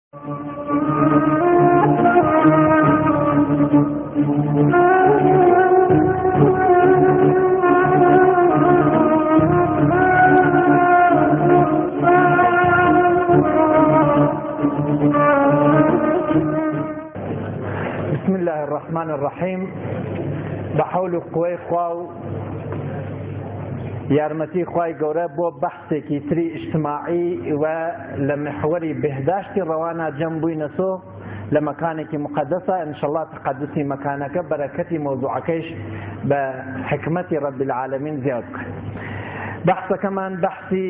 بسم الله الرحمن الرحیم بە حەول و قوەی خوا و یارمەتی خوای گەورە بۆ بەحسێکی تری ئیجتماعی و لە محوەری بهداشتی ڕەوانا جەم بووینەسۆ لە مەکانێکی مقدسە انشالله تقدسی مەکانەکە بەرەکەتی مەوزوعەکەیش بە حکمەتی رب العالمین زیاد بکات. بەحسەکەمان بەحسی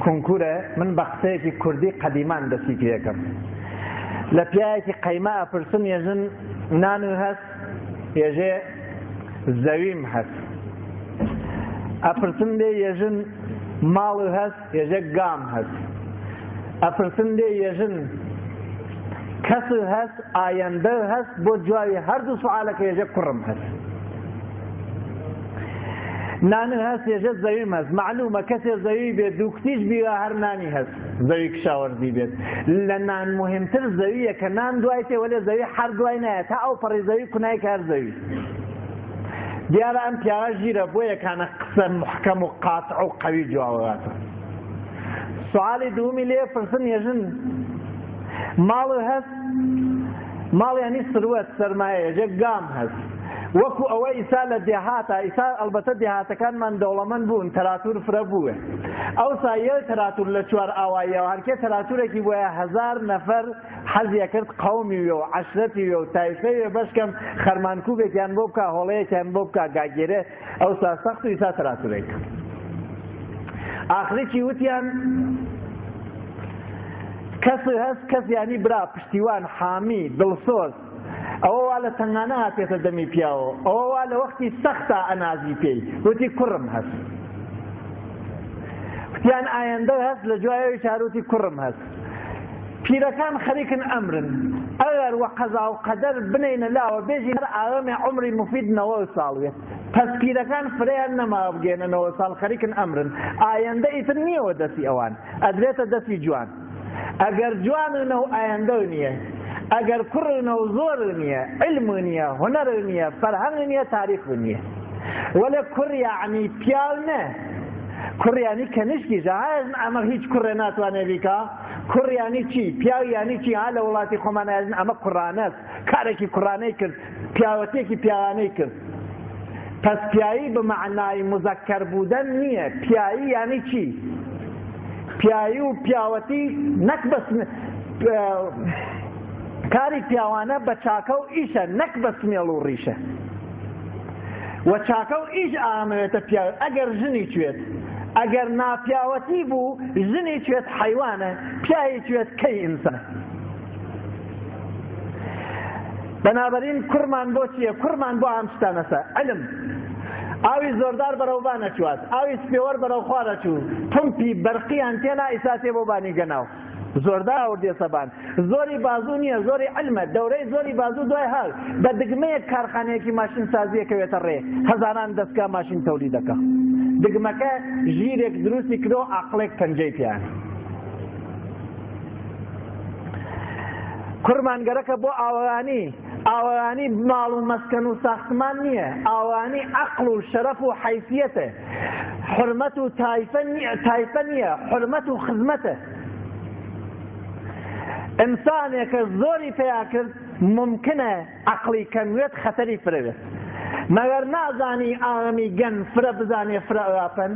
کونکورە من بە قسەیەکی کوردی قەدیمان دەستی پێەکەم لە پیایەکی قەیمە ئەپرسن یەژن نان و هەست یەژێ زەویم هەس ئەپرسن لێ یەژن ماڵ هەس یەژێ گام هەس ئەپرسن لێ یەژن کەس هەس ئایەندە هەس بۆ جوابی هەردوو سوالەکە یەژێ کوڕم هەس نان هەس یەژێ زەویم هەس معلومە کەسێ زەوی بێت دووکتیش بیوە هەر نانی هەس زەوی کشاوەرزی بێت لە نان مهمتر زەویە کە نان دوای تێ وەلێ زەوی هەر دوای نایە تا ئەو پەڕی زەوی کونای کار زەوی دیارە ئەم پیاوە ژیرە بۆ یەکانە قسە محکەم و قاتع و قەوی جواباتە سوالی دوومی لێ پرسن یەژن ماڵ هەست ماڵ یانی سروەت سەرمایە یەژێ گام هەست وەکو ئەوە ئیسا لە دێهاتە ئیسا ئەلبەتە دێهاتەکانمان دەوڵەمەند بوون تەراتور فرە بووە ئەوسا یە تەراتور لە چوار ئاواییەوە هەرکێ تەراتورێکی بۆیە هەزار نەفەر حەزیە کرد قەومی وێ و عەشرەتی وێ و تایفەی وێ بەشکەم خەرمانکوبێکیان بۆ بکا هۆڵەیەکیان بۆ بکا گاگێرێ ئەوسا سەخت و ئیسا تەراتورێک ئاخری چی وتیان کەس هەست کەس یانی برا پشتیوان حامی دڵسۆز ئەوە وا لە تەنگانە هاتێتە دەمی پیاوە ئەوە وا لە وەختی سەختا ئەنازی پێی وتی کوڕم هەست وتیان ئایندە هەست لە جوایەوی چاروتی کوڕم هەست پیرەکان خەریکن ئەمرن ئەگەر وە قەزا و قەدەر بنینە لاوە بێژی هەر ئاوەمێ عمری مفید نەوە ساڵ وێت پس پیرەکان فرەیان نەماوە بگەێنە نەوە ساڵ خەریکن ئەمرن ئایندە ئیتر نییەوە دەستی ئەوان ئەدرێتە دەستی جوان ئەگەر جوانونە و ئایندە نییە ئەگەر کوڕونە و زۆر نییە علم نییە هونەر نییە فەرهەنگ نییە تاریخ نییە وەلێ کوڕ یعنی پیاو نە کوڕیانی کەنیشکیش هایژن ئەمە هیچ کوڕێ ناتوانێ بیکا کوڕیانی چی پیاو یانی چی ها لە وڵاتی خۆمان ئاژن ئەمە کوڕانەس کارێکی کوڕانەی کرد پیاوەتێکی پیاوانەی کرد پس پیایی بە مەعنای مزەکەر بودن نییە پیایی یانی چی پیایی و پیاوەتی نەک بەس کاری پیاوانە بە چاکە و ئیشە نەک بە سمێڵ و ڕیشە و چاکە و ئیش ئامەوێتە پیاو ئەگەر ژنی چوێت ئەگەر ناپیاوەتی بوو ژنی چوێت حیوانە پیاوی چوێت کەی ئینسان بەنابەرین کوڕمان بۆ چییە کوڕمان بۆ ئەم شتانەسە علم ئاوی زۆردار بەرەو بان ئەچوات ئاوی سپێوەر بەرەو خوار ئەچوو پمپی بەرقیان تێنا ئیسا تێ بۆ بانی گەناو زۆردا ئاوردێسە بان زۆری بازوو نییە زۆری علمە دەورەی زۆری بازوو دوای هاو بە دگمەیەک کارخانەیەکی ماشین سازیەکەوێتە ڕێ هەزاران دەستگا ماشین تەولی دەکا دگمەکە ژیرێک دروستی کرۆ عقلێک پەنجەی پیان کوڕمان گەرەکە بۆ ئاوەرانی ئاوەرانی ماڵ و مەسکەن و ساختمان نییە ئاوانی عەقڵ و شەرەف و حەیسیەتە حرمەت و تایفە نییە تایفە نییە حرمەت و خزمەتە ئینسانێکە زۆری پیا کرد ممکنە عەقڵی کەم وێت خەتەری فرە وێت مەگەر نازانی ئامی گەن فرە بزانێ فرە ئەپەن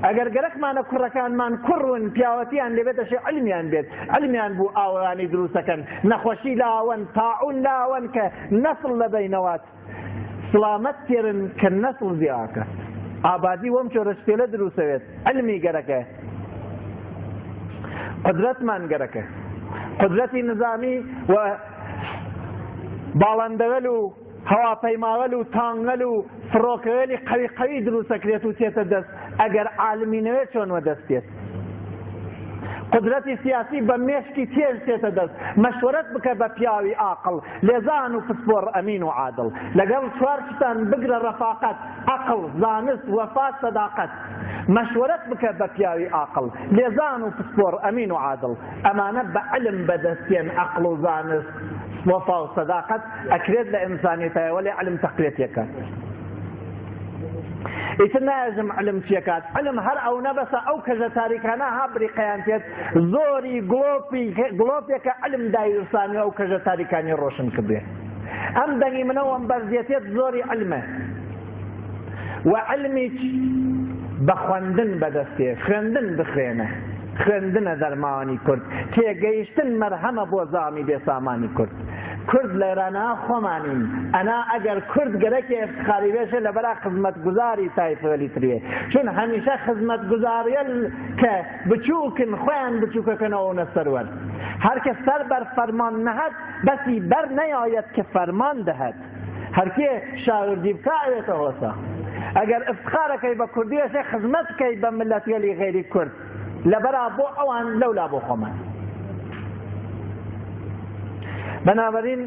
ئەگەر گەرەکمانە کوڕەکانمان کوڕون پیاوەتیان لێبێتە شێ علمیان بێت علمیان بوو ئاوەرانی دروستەکەن نەخۆشی لاوەن تاعون لاوەن کە نەسڵ لە بینەوات سلامەت تێرن کە نەسڵ زیاکە ئابادی وەم چۆرە شتێلە دروستەوێت علمی گەرەکە قدرەتمان گەرەکە قدرەتی نظامی و باڵندەگەل و هەواپەیماگەل و تانگەل و فڕۆکەگەلی قەوی قەوی دروستەکرێت و تێتە دەست ئەگەر عالمی نەوێت چۆن وەدەست تێت قدرەتی سیاسی بە مێشکی تێژ تێتە دەست مەشوەرەت بکە بە پیاوی ئاقڵ لێزان و پسپۆڕ ئەمین و عادڵ لەگەڵ چوار شتان بگرە ڕەفاقەت عەقڵ زانست وەفا سەداقەت. مەشوەرەت بکە بە پیاوی ئاقڵ، لێزان و پسپۆڕ ئەمین و عادڵ. ئەمانە بە عیلم بەدەستێن، ئەقڵ و زانست، وەفا و سەداقەت ئەکرێت لە ئینسانیەتایە وەلێ عیلم تەقویەتیەکات. ئیتر نایەژم علم چیەکات، علم هەر ئەونە بەسە ئەو کەژە تاریکانە ها بریقەیان تێت، زۆری گڵۆپی گڵۆپێکە علم دایرسانی و ئەو کەژە تاریکانی ڕۆشن کردێ. ئەم دەنگی منەوەم بەرزیەتێت زۆری علمە و علمیش بە خوێندن بەدەستێ. خوێندن بخوێنە، خوێندنە دەرمانی کورد، تێگەیشتن مەرهەمە بۆ زامی بێسامانی کورد. کورد لەێرانا خۆمانین، ئەنا ئەگەر کورد گەرەکێ ئفتخاری بێشێ لەبەرا خزمەتگوزاری تایفەێلی تروێ، چون هەمیشە خزمەتگوزاریەل کە بچووکن خۆیان بچووکەکەنەوە و نە سەروەر. هەرکە سەر بەر فەرمان نەهەت بەسی بەر نەیایەت کە فەرمان دەهەت. هەرکێ شاوردی بکا ئەوێتە هۆسە. ئەگەر ئفتخارەکەی بە کوردی ئەشێ خزمەت بکەی بە ملەتگەلی غەیری کورد، لەبەرا بۆ ئەوان لەولا بۆ خۆمان. بەنابەرین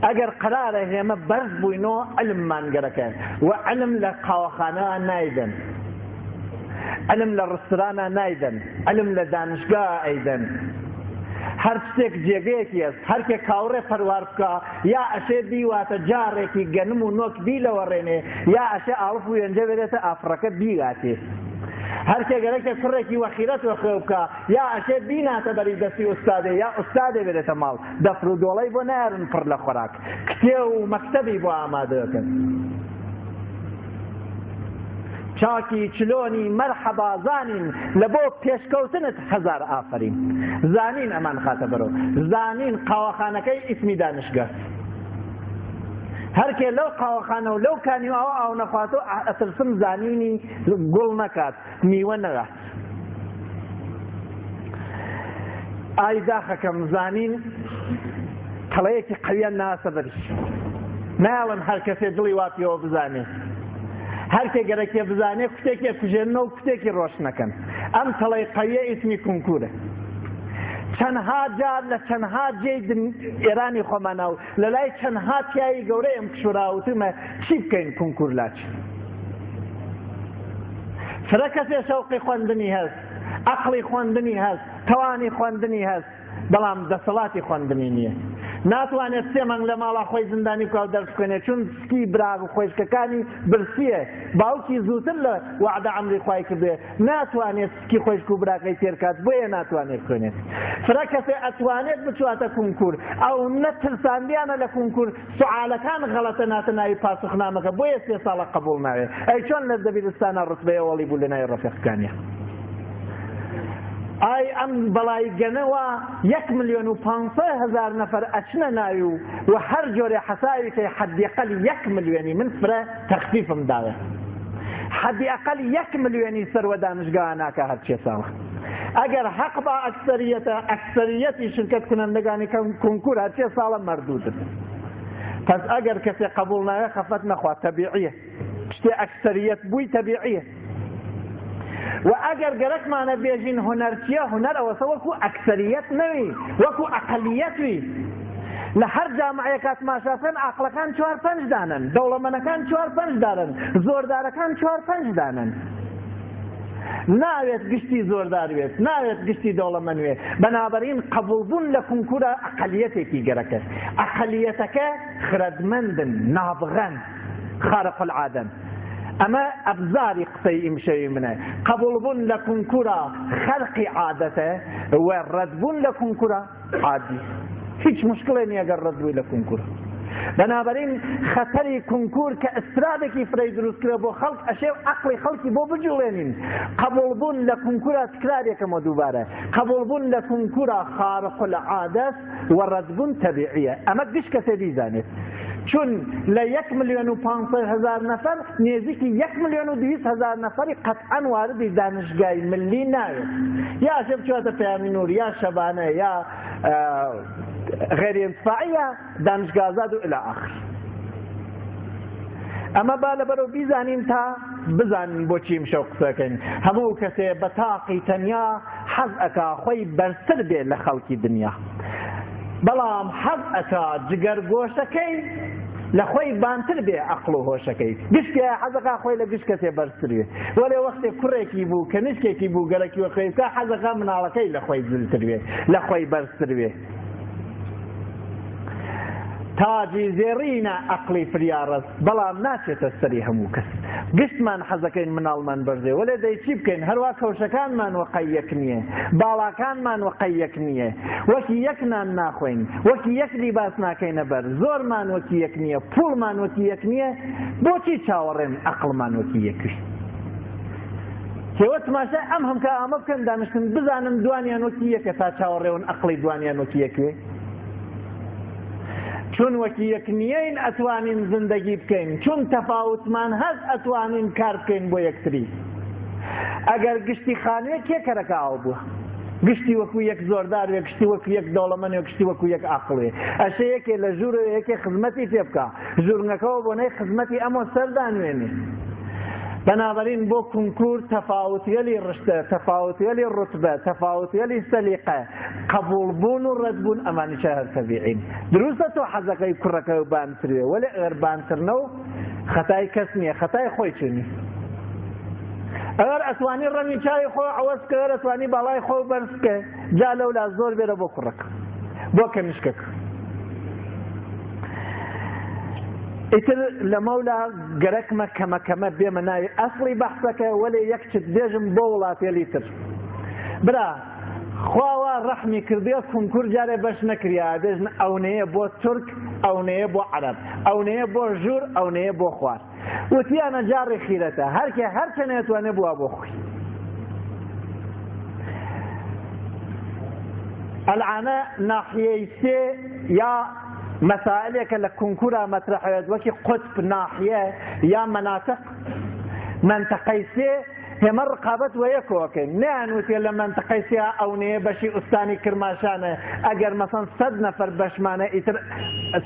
ئەگەر قەرارە هێمە بەرز بووینۆ علممان گەرەکە و علم لە قاوەخانە نایدەن، علم لە ڕسترانا نایدەن، علم لە دانشگا ئەیدەن. هەر شتێک جێگەیەکی هەست، هەرکێ کاوڕێ پەروار بکا یا ئەشێ بیواتە جاڕێکی گەنم و نۆک بیلەوەڕێنێ، یا ئەشێ ئاڵف و یەنجە بێرێتە ئافڕەکە بیواتێ. هەرکێ گەرەکێ کوڕێکی وەخیرەت وەخێو بکا یا ئەشێ بیناتە بەری دەستی ئوستادێ یا ئوستادێ بێرێتە ماڵ، دەفر و دۆڵەی بۆ نارن پڕ لە خۆراک، کتێو و مەکتەبی بۆ ئامادەکەن. چاکی چلۆنی مەرحەبا زانین لە بۆ پێشکەوتنت هەزار ئافەرین. زانین ئەمان خاتە بەرۆ. زانین قاوەخانەکەی ئیسمی دانشگەس. هەرکێ لەو قاوەخانە و لەو کانی و ئاوە ئاو نەخواتۆ ئەترسم زانینی گوڵ نەکات، میوە نەگات. ئای داخەکەم زانین تەڵەیەکی قەویان ناسە بەریش. نایەڵن هەر کەسێ دڵی وا پێوە بزانێ. هەرکێ گەرەکێ بزانێ کوتێکی ئەکوژێننەوە و کوتێکی ڕۆشنەکەن. ئەم تەڵەی قەویە ئیسمی کونکورە. چەندها جار لە چەندها جێی ئێرانی خۆمانە و لە لای چەندها پیاوی گەورەی ئەم کشوەرا وتومە چی بکەین کونکور لاچ. فرە کەسێ شەوقی خوێندنی هەست، ئەقڵی خوێندنی هەست، تەوانی خوێندنی هەست، بەڵام دەسەڵاتی خوێندنی نییە. ناتوانێت سێ مانگ لە ماڵا خۆی زیندانی بکا و دەرس بخوێنێ، چون سکی برا و خۆیشکەکانی برسییە، باوکی زووتر لە وەعدە عەمری خوای کردوێ، ناتوانێت سکی خۆیشک و براکەی تێر کات، بۆیە ناتوانێت بخوێنێت. فرە کەسێ ئەتوانێت بچواتە کونکور، ئەو نە ترساندیانە لە کونکور، سوعالەکان غەڵەتە ناتە ناوی پاسخنامەکە، بۆیە سێ ساڵە قبوڵ ناوێ. ئەی چۆن لە دەبیرستانا ڕوتبەی ئەوەڵی بوو لە ناوی ڕەفیقەکانیا؟ ئای ئەم بەڵای گەنەوە 1,500,000 نەفەر ئەچنە ناوی و و هەر جۆرێ حەساوی کەی حەدی ئەقەل یەک ملیۆنی من فرە تەخفیفم داوێ حەدی ئەقەل یەک ملیۆنی سەروە دانشگاه ناکە هەر چێ ساڵە. ئەگەر حەق با ئەکسەریەتە ئەکسەریەتی شرکەت کنەندەگانی کنکور هەرچێ ساڵە مەردودن. پس ئەگەر کەسێ قبول ناوێ خەفەت نەخوا، تەبیعیە. شتێ ئەکسەریەت بووی تەبیعیە. و ئەگەر گەرەکمانە بێژین هونەر چییە، هونەر ئەوەسە وەکو ئەکسەریەت نەوی، وەکو ئەقلیەت وی. لە هەر جامعەیەکا تماشا بکەن عاقڵەکان چوار پەنج دانەن، دەوڵەمەنەکان چوار پەنج دانەن، زۆردارەکان چوار پەنج دانەن. ناوێت گشتی زۆردار بێت، ناوێت گشتی دەوڵەمەند بێت. بەنابەرین قبوڵبوون لە کنکورە ئەقلیەتێکی گەرەکە. ئەقلیەتەکە خرەدمەندن، نابغەن، خارق العادەن. ئەمە ئەبزاری قسەی ئیمشەوی منە. قبوڵبوون لە کنکورە خەرقی عادەتە و ڕەدبوون لە کنکورە عادی. هیچ مشکلێ نییە گەر ڕەد بووی لە کنکور. بەنابەرین خەتەری کنکور کە ئسترابێکی فرەی دروست کرد بۆ خەڵک ئەشێ و عەقڵی خەڵکی بۆ بجوڵێنین. قبوڵبوون لە کنکورا تکرارێکەمەوە دووبارە، قبوڵبوون لە کنکورا خارق العادەس و ڕەدبوون تەبیعیە. ئەمە گشت کەسێ بیزانێت. چون لە 1,500,000 نەفەر نێزیکی 1,200,000 نەفەری قەتعەن واردی دانشگای ملی ناوێت. یا ئەشێ بچواتە پەیامی نور یا شەبانە یا غیر انتفاعی یا دانشگاه ئازاد و الی آخر. ئەمە با لەبەرەوە بیزانین تا بزانین بۆچی ئیمشەو قسەکەین. هەموو کەسێ بە تاقی تەنیا حەز ئەکا خۆی بەرزتر بێ لە خەڵکی دنیا، بەڵام حەز ئەکا جگەرگۆشەکەی لە خۆی بانتر بێ ئەقڵ و هۆشەکەی. گشت پیاوێ حەزەکا خۆی لە گشت کەسێ بەرزتر بێ. وەلێ وەختێ کوڕێکی بوو، کەنیشکێکی بوو گەرەکی وە خۆی بکا، حەزەکا مناڵەکەی لە خۆی زلتر بێ، لە خۆی بەرزتر بێ. تاجی زێڕینە ئەقڵی فریاڕەس، بەڵام ناچێتە سەری هەموو کەس. گشتمان حەزەکەین مناڵمان بەرزێ، وەلێ دەی چی بکەین، هەروا کەوشەکانمان وەقەی یەک نییە، باڵاکانمان وەقەی یەک نییە، وەکی یەک نان ناخۆین، وەکی یەک لیباس ناکەینە بەر، زۆرمان وەکی یەک نییە، پووڵمان وەکی یەک نییە، بۆچی چاوەڕێن ئەقڵمان وەکی یەک بێ؟ کێوە تماشای ئەم هەمکە ئامە بکەن دانیشتن بزانن دوانیان وەکی یەکە تا چاوەڕێون ئەقڵی دوانیان وەکی یەک بێ؟ چون وەکی یەک نیین ئەتوانین زندگی بکەین، چون تەفاوتمان هەست ئەتوانین کار بکەین بۆ یەکتری. ئەگەر گشتی خانوێ کێ کەرەکە ئاو بووە؟ گشتی وەکو یەک زۆردار وێ، گشتی وەکو یەک دەوڵەمەند وێ، گشتی وەکو یەک ئاقڵ وێ. ئەشێ یەکێ لە ژوورەوە یەکێ خزمەتی پێ بکا، ژوورنگەکەوە بۆنەی خزمەتی ئەمۆ سەردانوێنێ. بەنابەرین بۆ کنکور تەفاوتگەلی ڕشتە، تەفاوتگەلی ڕوتبە، تەفاوتگەلی سەلیقە، قەبووڵ بوون و ڕەد بوون ئەمانیشە هەر تەبیعین. دروستە تۆ حەزەکەی کوڕەکە بانتر وێ، وەلێ ئەگەر بانتر نەو خەتای کەس نییە، خەتای خۆی چونی. ئەگەر ئەتوانی ڕەنگی چاوی خۆ عەوەز بکە، ئەگەر ئەتوانی باڵای خۆ بەرز بکە، جا لەولا زۆر بێرە بۆ کوڕەکە، بۆ کەنیشکەکە. ئیتر لەمەولا گەرەکمە کەمە کەمە بێمە ناوی ئەسڵی بەحسەکە، وەلێ یەک چت بێژم بۆ وڵاتێلی تر. برا خوا وا ڕەحمی کردیە کونکور جارێ بەش نەکریا بێژن ئەونەیە بۆ تورک ئەونەیە بۆ عەرەب ئەونەیە بۆ ژوور ئەونەیە بۆ خوار وتیانە جاڕی خیرەتە هەرکێ هەرچەنێ توانێ بووە بۆ خۆی. ئەلعانە ناحیەی سێ یا مەسائلێکە لە کونکورا مەترەحێت وەکی قوتب ناحیە یا مەناتق مەنتەقەی سێ ئێمە ڕقابەت وە یەکەوە کەین نەیان وتێ لە مەنتەقەی سیا ئەونەیە بەشی ئوستانی کرماشانە ئەگەر مەسەن سەد نەفەر بەشمانە ئیتر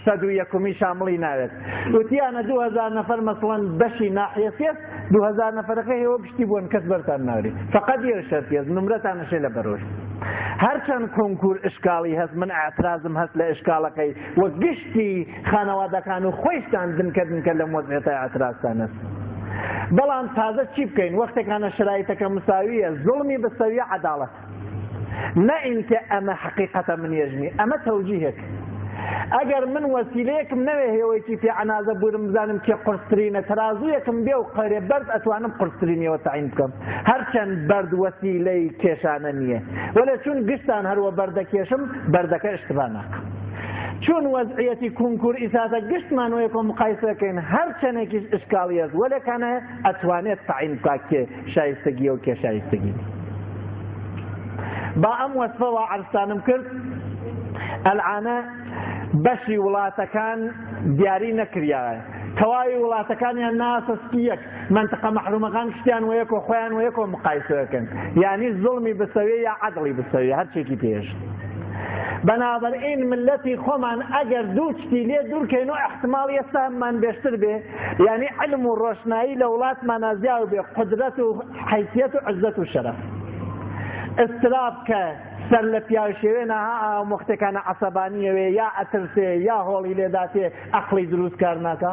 سەد و یەکمی شامڵی ناوێت وتیانە 2000 نەفەر مەسڵەن بەشی ناحیە سێس 2000 نەفەرەکە هێوە گشتی بوون کەس بەرتان ناوری فقط یە شەرتیەس نمرەتان نەشێ لە بەرۆژ هەرچەند کۆنکور ئشکاڵی هەست من ئاعترازم هەست لە ئشکاڵەکەی و گشتی خانەوادەکان و خۆیشتان دنکە دنکە لەم وەزعێتە ئاعترازتان هەست بەڵام تازە چی بکەین وەختێکانە شرایتەکە مساویە زوڵمی بسەویە عەداڵەت نە ئینکە ئەمە حەقیقەتە من یەژمی ئەمە تەوجیهێک ئەگەر من وەسیلەیەکم نەوێ هێوەیەکی پێ عەنازە بورم بزانم کێ قورسترینە تەرازوویەکم بێ و قەرێ بەرد ئەتوانم قورسترینیەوە تەعین بکەم هەرچەند بەرد وەسیلەی کێشانە نییە وەلێ چون گشتان هەروە بەردە کێشم بەردەکە اشتباه ناکەم چون وەزعیەتی کونکور ئیساتە گشتمان وەیەکۆ مقایسەکەین هەر چەندێکیش ئشکاڵیەس وەلێ کانە ئەتوانێت تەعین بکا کێ شایستەگیە و کێ شایستەگی با ئەم وەسفە وا عەرزتانم کرد ئەلعانە بەشی وڵاتەکان دیاری نەکریایە تەواوی وڵاتەکانیان ناسەسکی یەک منطقە مەحرومەکان شتیان وەیەکۆ خۆیان وەیەکۆ مقایسەکەن یعنی زوڵمی بسەوێ یا عەدڵی بسەوێ هەرچێکی پێش بەنابەرئین ملەتی خۆمان ئەگەر دوو شتی لێ دوورکەین و احتماڵیە سەهممان بێشتر بێ یعنی علم و ڕۆشنایی لە وڵاتمانا زیاو بێ قودرەت و حەیسیەت و عزەت و شەرەف ئستراب کە سەر لە پیاو شێوێنە ها ئاو مۆختێکانە عەسەبانیەوێ یا ئەترسێ یا هۆڵی لێداتێ ئەقڵی دروست کار ناکا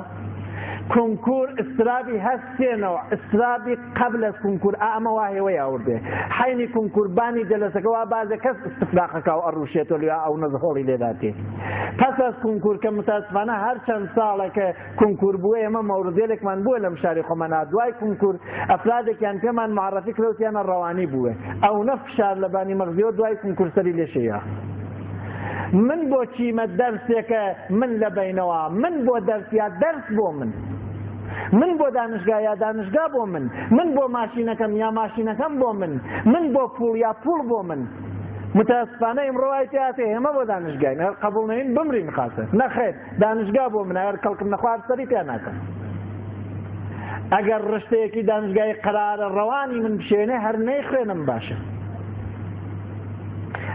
کنکور ئسترابی هەست سێ نەوع ئسترابی قبل از کنکور ئەمە وا هێوەی ئاوردێ حەینی کنکور بانی جەلەسەکە وا بازێ کەس استفراقەکە و ئەڕوشێتەوە لێ ئەو نەز هۆڵی لێداتێ پس از کنکور کە متاسفانە هەر چەند ساڵێکە کنکور بووە ئێمە مەوردێلێکمان بووە لەم شاری خۆمانە دوای کنکور ئەفرادێکیان پێمان معرفی کرەوتیانە ڕەوانی بووە ئەو نە فشار لەبانی مەغزیەوە دوای کنکور سەری لێشەیە من بۆ چیمە دەرسێکە من لە بینەوە من بۆ دەرس یا دەرس بۆ من من بۆ دانشگا یا دانشگا بۆ من من بۆ ماشینەکەم یا ماشینەکەم بۆ من من بۆ پوڵ یا پوڵ بۆ من متاسفانە ئیمڕۆ وای تیاتێ ئێمە بۆ دانشگاین هەر قبوڵ نەین بمرین خاسە نەخێر دانشگا بۆ من ئەگەر کەڵکم نەخوارد سەری پیا ناکەم ئەگەر ڕشتەیەکی دانشگای قەرارە ڕەوانی من بشێنێ هەر نەیخوێنم باشە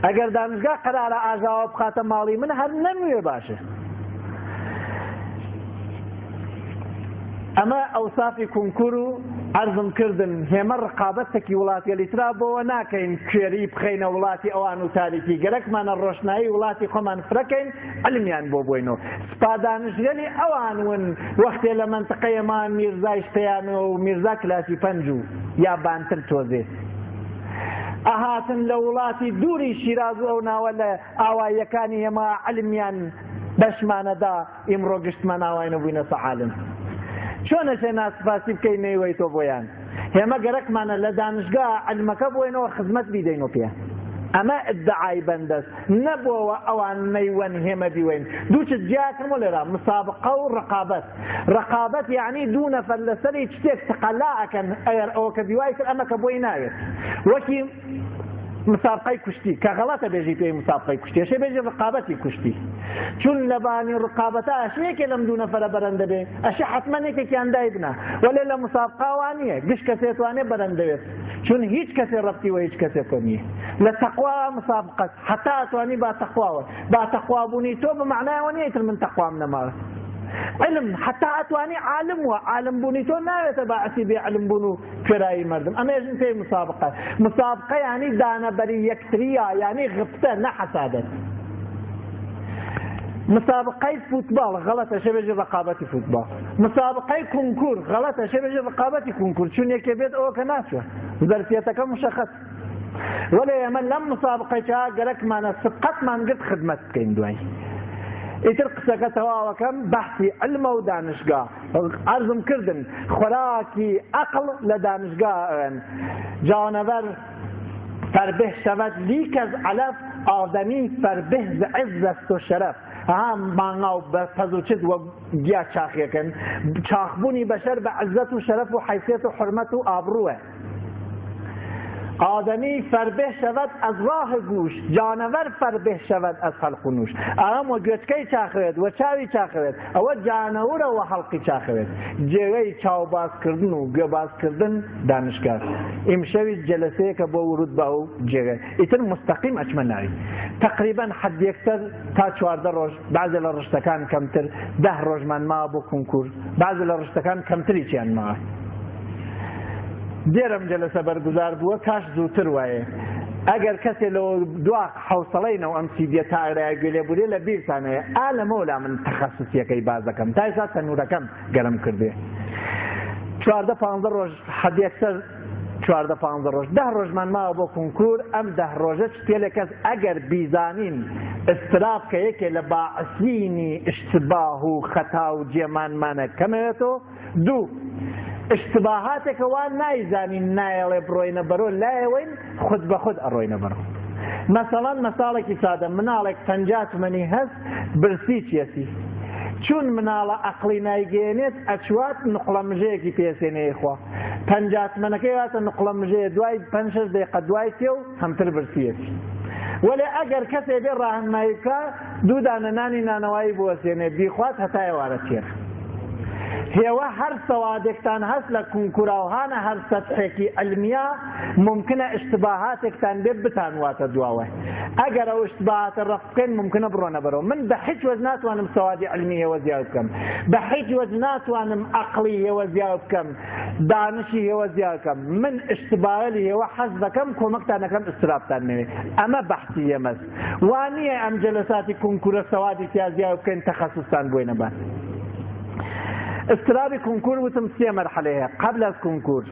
ئەگەر دانشگا قەرارە ئاژاوە بخاتە ماڵی من هەر نەموێ باشە ئەمە ئەوسافی کونکور و عەرزم کردن هێمە ڕقابەتەکی وڵاتگەلی ترا بۆوە ناکەین کوێری بخەینە وڵاتی ئەوان و تاریکی گەرەکمانە ڕۆشنایی وڵاتی خۆمان فرەکەین علمیان بۆ بۆینۆ سپا دانشگەلی ئەوان ون وەختێ لە مەنتقەیەمان میرزایش پێیانەوە و میرزا کلاسی پەنج و یا بانتر تۆزێ ئەهاتن لە وڵاتی دووری شیراز و ئەو ناوە لە ئاواییەکانی هێما علمیان بەشمانەدا ئیمڕۆ گشتمان ئاواینە بووینەسە عالم. چۆن ئەشێ ناسپاسی بکەی نەیوەیتۆ بۆیان؟ هێمە گەرەکمانە لە دانشگا علمەکە بۆینەوە خزمەت بیدەینۆ پێ. ئەمە ئدعای بەندەس نەبۆوە ئەوان نەیوەن هێمە بیوەین. دوو چت جیا کەمۆ لێرە، مسابقە و ڕقابەت. ڕقابەت یەعنی دوو نەفەر لەسەری شتێک تقەلا ئەکەن ئەگەر ئەوەکە بیوای کرد ئەمەکە بۆی ناوێت. وەکی مسابقەی کوشتی کە غەڵەتە بێژی پێی مسابقەی کوشتی ئەشێ بێژی ڕقابەتی کوشتی چون لەبانی ڕقابەتە ئەشێ یەکێ لەم دوو نەفەرە بەرەندە بێ ئەشێ حەتمەن یەکێکیان دایبنا وەلێ لە مسابقە وا نییە گشت کەسێ توانێ بەرەندە بێت چون هیچ کەسێ ڕەبتی وە هیچ کەسێکۆ نییە لە تەقوا مسابقەت حتا ئەتوانی با تەقواوە با تەقوابوونی تۆ بە معنایەوە نییە ئیتر من تەقوام نەماوە علم حتا ئەتوانی عالم وە عالم بوونی تۆ ناوێتە باعثی بێ علم بوون و کوێرایی مەردم ئەمەیەژن پێی مسابقە مسابقە یعنی دانەبەری یەکتریە یعنی غبتە نە حەسادەت مسابقەی فوتباڵ غەڵەتە شێ بێژی ڕقابەتی فوتباڵ مسابقەی کنکور غەڵەتە شێ بێژی ڕقابەتی کنکور چون یەکێ بێت ئەوە کە ناچوە زەرفیەتەکە مشەخەس وەلێ ئێمە لەم مسابقەیە گەرەکمانە سبقەتمان گرت خدمەت بکەین دوای ئیتر قسەکە تەواوەکەم بەحسی علمە و دانشگا عەرزم کردن خوراکی عەقڵ لە دانشگا ئەوێن جانەوەر فربه شود لیک از علف آدمی فربه ز عز است و شرف ها مانگا و پەز و چت وە گیا چاخیەکەن چاخبوونی بەشەر بە عزەت و شەرەف و حیثیەت و حرمەت و ئابڕووە آدمی فربه شود از راه گوش جانور فربه شود از خلق و نوش ئەم وە گوێچکەی چاخوێت وە چاوی چاخوێت ئەوە جانەورە وە حەڵقی چاخوێت جێگەی چاو بازکردن و گوێ بازکردن دانشگاه ئیمشەوی جەلەسەیەکە بۆ ورود بە ئەو جێگە ئیتر مستەقیم ئەچمە ناوی تقریبا حد یەکسەر تا 14 ڕۆژ بعضێ لە ڕشتەکان کەمتر 10 ڕۆژمان ماوە بۆ کنکور بعضێ لە ڕشتەکان کەمتریشیان ماوە دێرم جەلەسە بەرگوزار بووە کاش زووتر وایە ئەگەر کەسێ لەوە دوا حەوسەڵەی نەو ئەم سیدیە تا ئەرای گوێ لێ بورێ لە بیرتان هەیە ئا لەمەولا من تەخەسوسیەکەی باس دەکەم تا ئێستا تەنورەکەم گەرم کردێ 14 15 ڕۆژ حەدیەکسەر 14 15 ڕۆژ ده ڕۆژمان ماوە بۆ کنکور ئەم ده ڕۆژە چتێ کەس ئەگەر بیزانین استراب کە یەکێ لە باعسینی اشتباه و خەتا و جێمانمانە کەمەوێتەوە دوو، ئیشتباهاتێکە وا نایزانین نایەڵێ بڕۆینە بەرۆ لایەوەین خود بە خود ئەڕۆینە بەرۆ. مەسەڵەن مەساڵێکی سادە مناڵێک 50 تمەنی هەست برسی چیەتی چون مناڵە ئەقڵی نایگەیەنێت ئەچوات نقڵە مژەیەکی پێسێنێ خوا 50 تمەنەکەی واتە نقڵە مژەیە دوای پەنج شەش دەیقە دوای تێ و هەمتر برسیەتی وەلێ ئەگەر کەسێ بێ ڕاهنمایی بکا دوو دانە نانی نانەوایی بوەسێنێ بیخوات هەتا ئێوارە تێرە. هێوە هەر سەوادێکتان هەست لە کنکوراوهانە هەر سەتحێکی علمیا ممکنە اشتباهاتێکتان بێ بتانواتە دواوە ئەگەر ئەو اشتباهاتە ڕەف بکەن ممکنە بڕۆنە بەرەوە من بە هیچ وەج ناتوانم سەوادی علمی هێوە زیاد بکەم بە هیچ وەج ناتوانم عەقڵی هێوە زیاد بکەم دانشی هێوە زیاد بکەم من اشتباهی هێوە حەز دەکەم کۆمەکتان دەکەم استرابتان نەوێ ئەمە بەحسی ئێمەس وا نییە ئەم جەلەساتی کنکورە سەوادی تیا زیاد بکەین تەخەسوستان بۆی نەبات استرابی کنکور وتم سێ مەرحەلە هەیە قبل از کنکور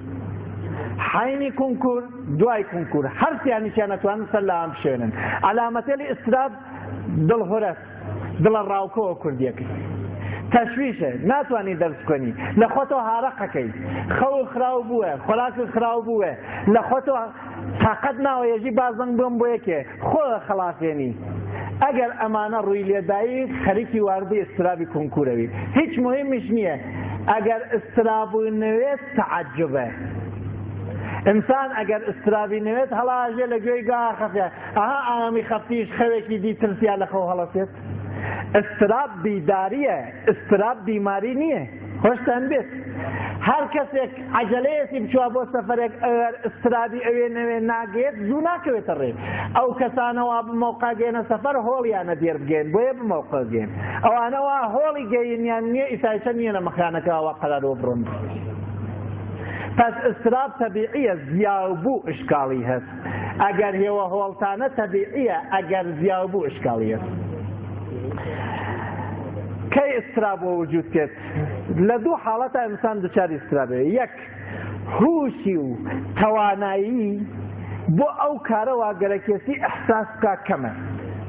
حینی کنکور دوای کنکور هەر سیانیشیان ئەتوانن سەر لە ئەم بشێنن عەلامەتێلی استراب دڵهورەس دڵە ڕاوکەوە کوردیەکەی تەشویشە ناتوانی دەرس بخوێنی لە خۆتەوە هارەقەکەی خەو خراو بووە خۆراک خراو بووە لە خۆتەوە تاقەت ناوە یەژی بازنگ بم بۆ یەکێ خۆ خەڵافێنی ئەگەر ئەمانە ڕووی لێدایی خەریکی واردی ئسترابی کنکورەوی هیچ مهمیش نییە ئەگەر ئستراب نەوێت تەعجبە ئینسان ئەگەر ئسترابی نەوێت هەڵاژێ لە گوێی گا خەفێ ئەها ئامی خەفتیش خەوێکی دی ترسیا لە خەو هەڵەسێت ئستراب بیداریە ئستراب بیماری نییە خۆشتان بێت هەر کەسێک عەجەلەیەتی بچوە بۆ سەفەرێک ئەگەر ئسترابی ئەوێ نەوێ ناگەیەت زوو ناکەوێتە ڕێ ئەو کەسانەوە بمەوقع گەێنە سەفەر هۆڵیانە دێر بگەین بۆیە بمەوقع گەین ئەوانەوە هۆڵی گەینیان نییە ئیسایچە نییە لە مەکانەکەەوە قەرارەوە بڕۆن. پس اضطراب تەبیعیە زیاو بوو ئشکاڵی هەس. ئەگەر هێوە هۆڵتانە تەبیعیە ئەگەر زیاو بوو ئشکاڵی هەس. کەی اضطراب وە وجود تێت؟ لە دوو حاڵەتا ئینسان دوچاری اضطرابێ. یەک، هوشی و توانایی بۆ ئەو کارە وا گەرەکێسی ئیحساس بکا کەمە.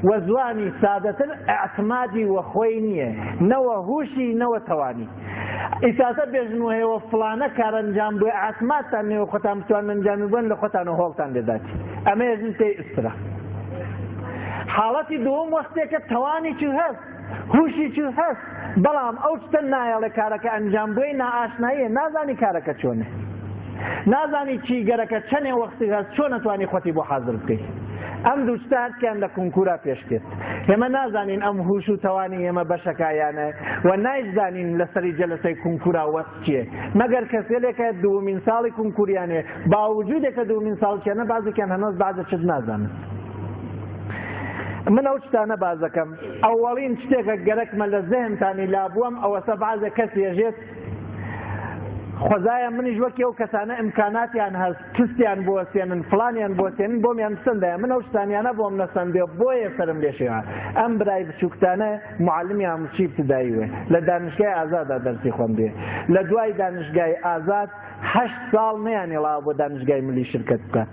وە زوانی سادەتر ئیعتمادی وە خوەی نییە، نە وە هوشی نە وە تەوانی. ئیساسە بێژن وە هێوە فڵانە کار ئەنجام بوێ ئیعتمادتان نییە وە خوەتان بتوانن ئەنجامی بوەن لە خوەتان و هۆڵتان لێداتی. ئەمە یەژن پێی ئسترا. حاڵەتی دووەم وەختێکە تەوانی چ هەس، هوشی چ هەس، بەڵام ئەو شتە نایەڵێ کارەکە ئەنجام بوێ نائاشناییە، نازانی کارەکە چۆنێ. نازانی چی گەرەکە چەنێ وەختی هەس چۆن ئەتوانی خۆتی بۆ حازر بکەیت. ئەم دوو شتە هەرچیان لە کنکورا پێش تێت. ئێمە نازانین ئەم هوش و تەوانی ئێمە بەشەکایانە و نایشزانین لەسەری جەلەسەی کنکورا وەست چییە. مەگەر کەسێلێکە دوومین ساڵی کنکوریانێ باوجودێکە دوومین ساڵچیانە بازێکیان هەنۆز بازە چت نازانن. من ئەو شتانە بازەکەم ئەوەڵین شتێکە گەرەکمە لە زهنتانی لابووەم ئەوەسە بازێ کەس ێژێت خۆزایە منیش وەکی ئەو کەسانە ئیمکاناتیان هەست تستیان بۆسێنن فلانیان بۆسێنن بۆمیان بسەندایە من ئەو شتانیانە بۆم نەسەندێ بۆیە سەرم لێشێوە ئەم برای بچووکتانە معلمی ئاموزشی ابتدایی وێ لە دانشگای ئازادا دەرسی خوێندوێ لە دوای دانشگای ئازاد هەشت ساڵ نەیانێڵاوە بۆ دانشگای ملی شرکت بکات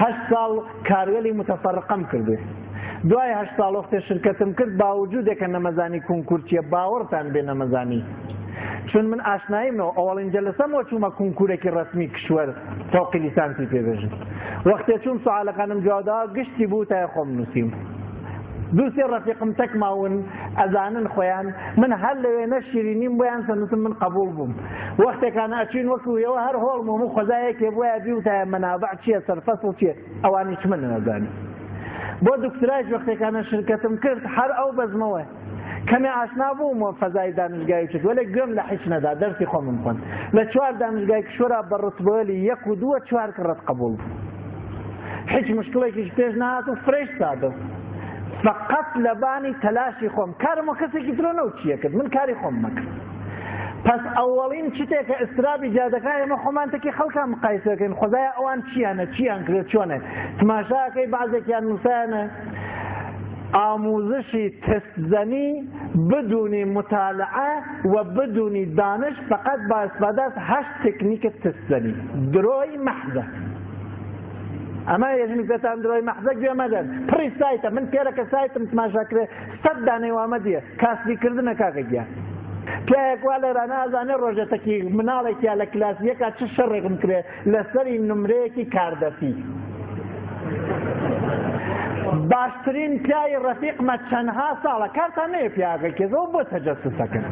هەشت ساڵ کاروێلی متفەرقەم کردوێ دوای هەشت ساڵ وەختێ شرکتم کرد باوجودێکە نەمەزانی کنکور چییە باوەڕتان بێ نەمەزانی چون من ئاشناییم نەوە ئەوەڵین جەلەسەم وە چوومە کنکورێکی ڕەسمی کشوەر فەوقی لیسانسی پێ بێژن وەختێ چووم سوالەکانم جواب گشتی بوو تای خۆم نووسیم دوو سێ ڕەفیقم تەک ماون ئەزانن خۆیان من هەر لەوێ نە شیرینیم بۆیان سەنوتم من قبول بووم وەختێکانە ئەچین وەکو ئێوە هەر هۆڵم و خۆزایەکێ بۆیە بیوتایە مەنابع چییە سەرفەسڵ چییە ئەوانیش من نەزانی بۆ دکترایش وەختێکانە شرکەتم کرد هەر ئەو بەزمەوە کەمێ ئاشنا بووم و فەزای دانشگای چت وەلێ گوێم لە حیچ نەدا دەرسی خۆمم خوێند لە چوار دانشگای کشوەرا بە ڕتبەلی یەک و دووە چوار کڕەت قبول بوو هیچ مشکلێکیش پێش نهات و فرەش سادە فقط لەبانی تەلاشی خۆم کارم وە کەسێکی ترۆ نەو چیە کرد من کاری خۆم مەکرد پس ئەوەڵین شتێکە ئسترابی جادەکە ئێمە خۆمان تەکی خەڵکان مقایسەکەین خۆزایە ئەوان چیانە چیان کرێت چۆنە تماشاکەی بازێکیان نووسایانە ئاموزشی تستزنی بدونی مطالعه و بدونی دانش فقط با استفاده از هشت تکنیک تستزنی درۆی مەحزە ئەمە یەژمی پێتان درۆی مەحزە گوێ مەدەن پڕی سایتە من پێرەکە سایتم تماشا کرێ سەد دانەی وامە دیە کاسبی کردنە کاکە گیان پیاوێک وا لێرانە ئازانێ ڕۆژێتەکی مناڵێکیا لە کلاس یەکا چ شەڕێکم کرێ لەسەری نمرەیەکی کاردەسی باشترین پیاوی ڕەفیقمە چەندها ساڵە کارتان نەیە پیاگە کێزەوە بۆ تەجەسوسەکەن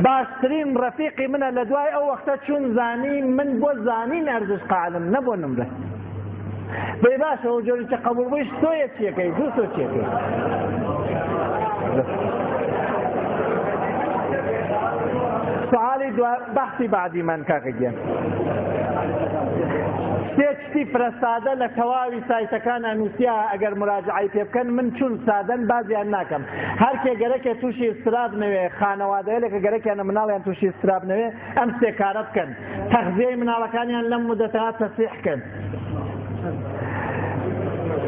باشترین ڕەفیقی منە لە دوای ئەو وەختە چون زانی من بۆ زانین ئەرزش قالم نە بۆ نمرە دەی باشە ئەو جۆری چە قبول بوویش تۆیە چیەکەی دوو تۆ چیەکەی سوالی دو بحثی بعدی من کاکە گیان سێ شتی فرە سادە لە تەواوی سایتەکانە نووسیا ئەگەر مراجعەی پێ بکەن من چون سادەن بازیان ناکەم هەرکێ گەرەکێ تووشی ئستراب نەوێ خانەوادەیەلێکە گەرەکیانە مناڵیان تووشی ئستراب نەوێ ئەم سێ کارە بکەن تەغزیەی مناڵەکانیان لەم مدەتە تەسیح کەن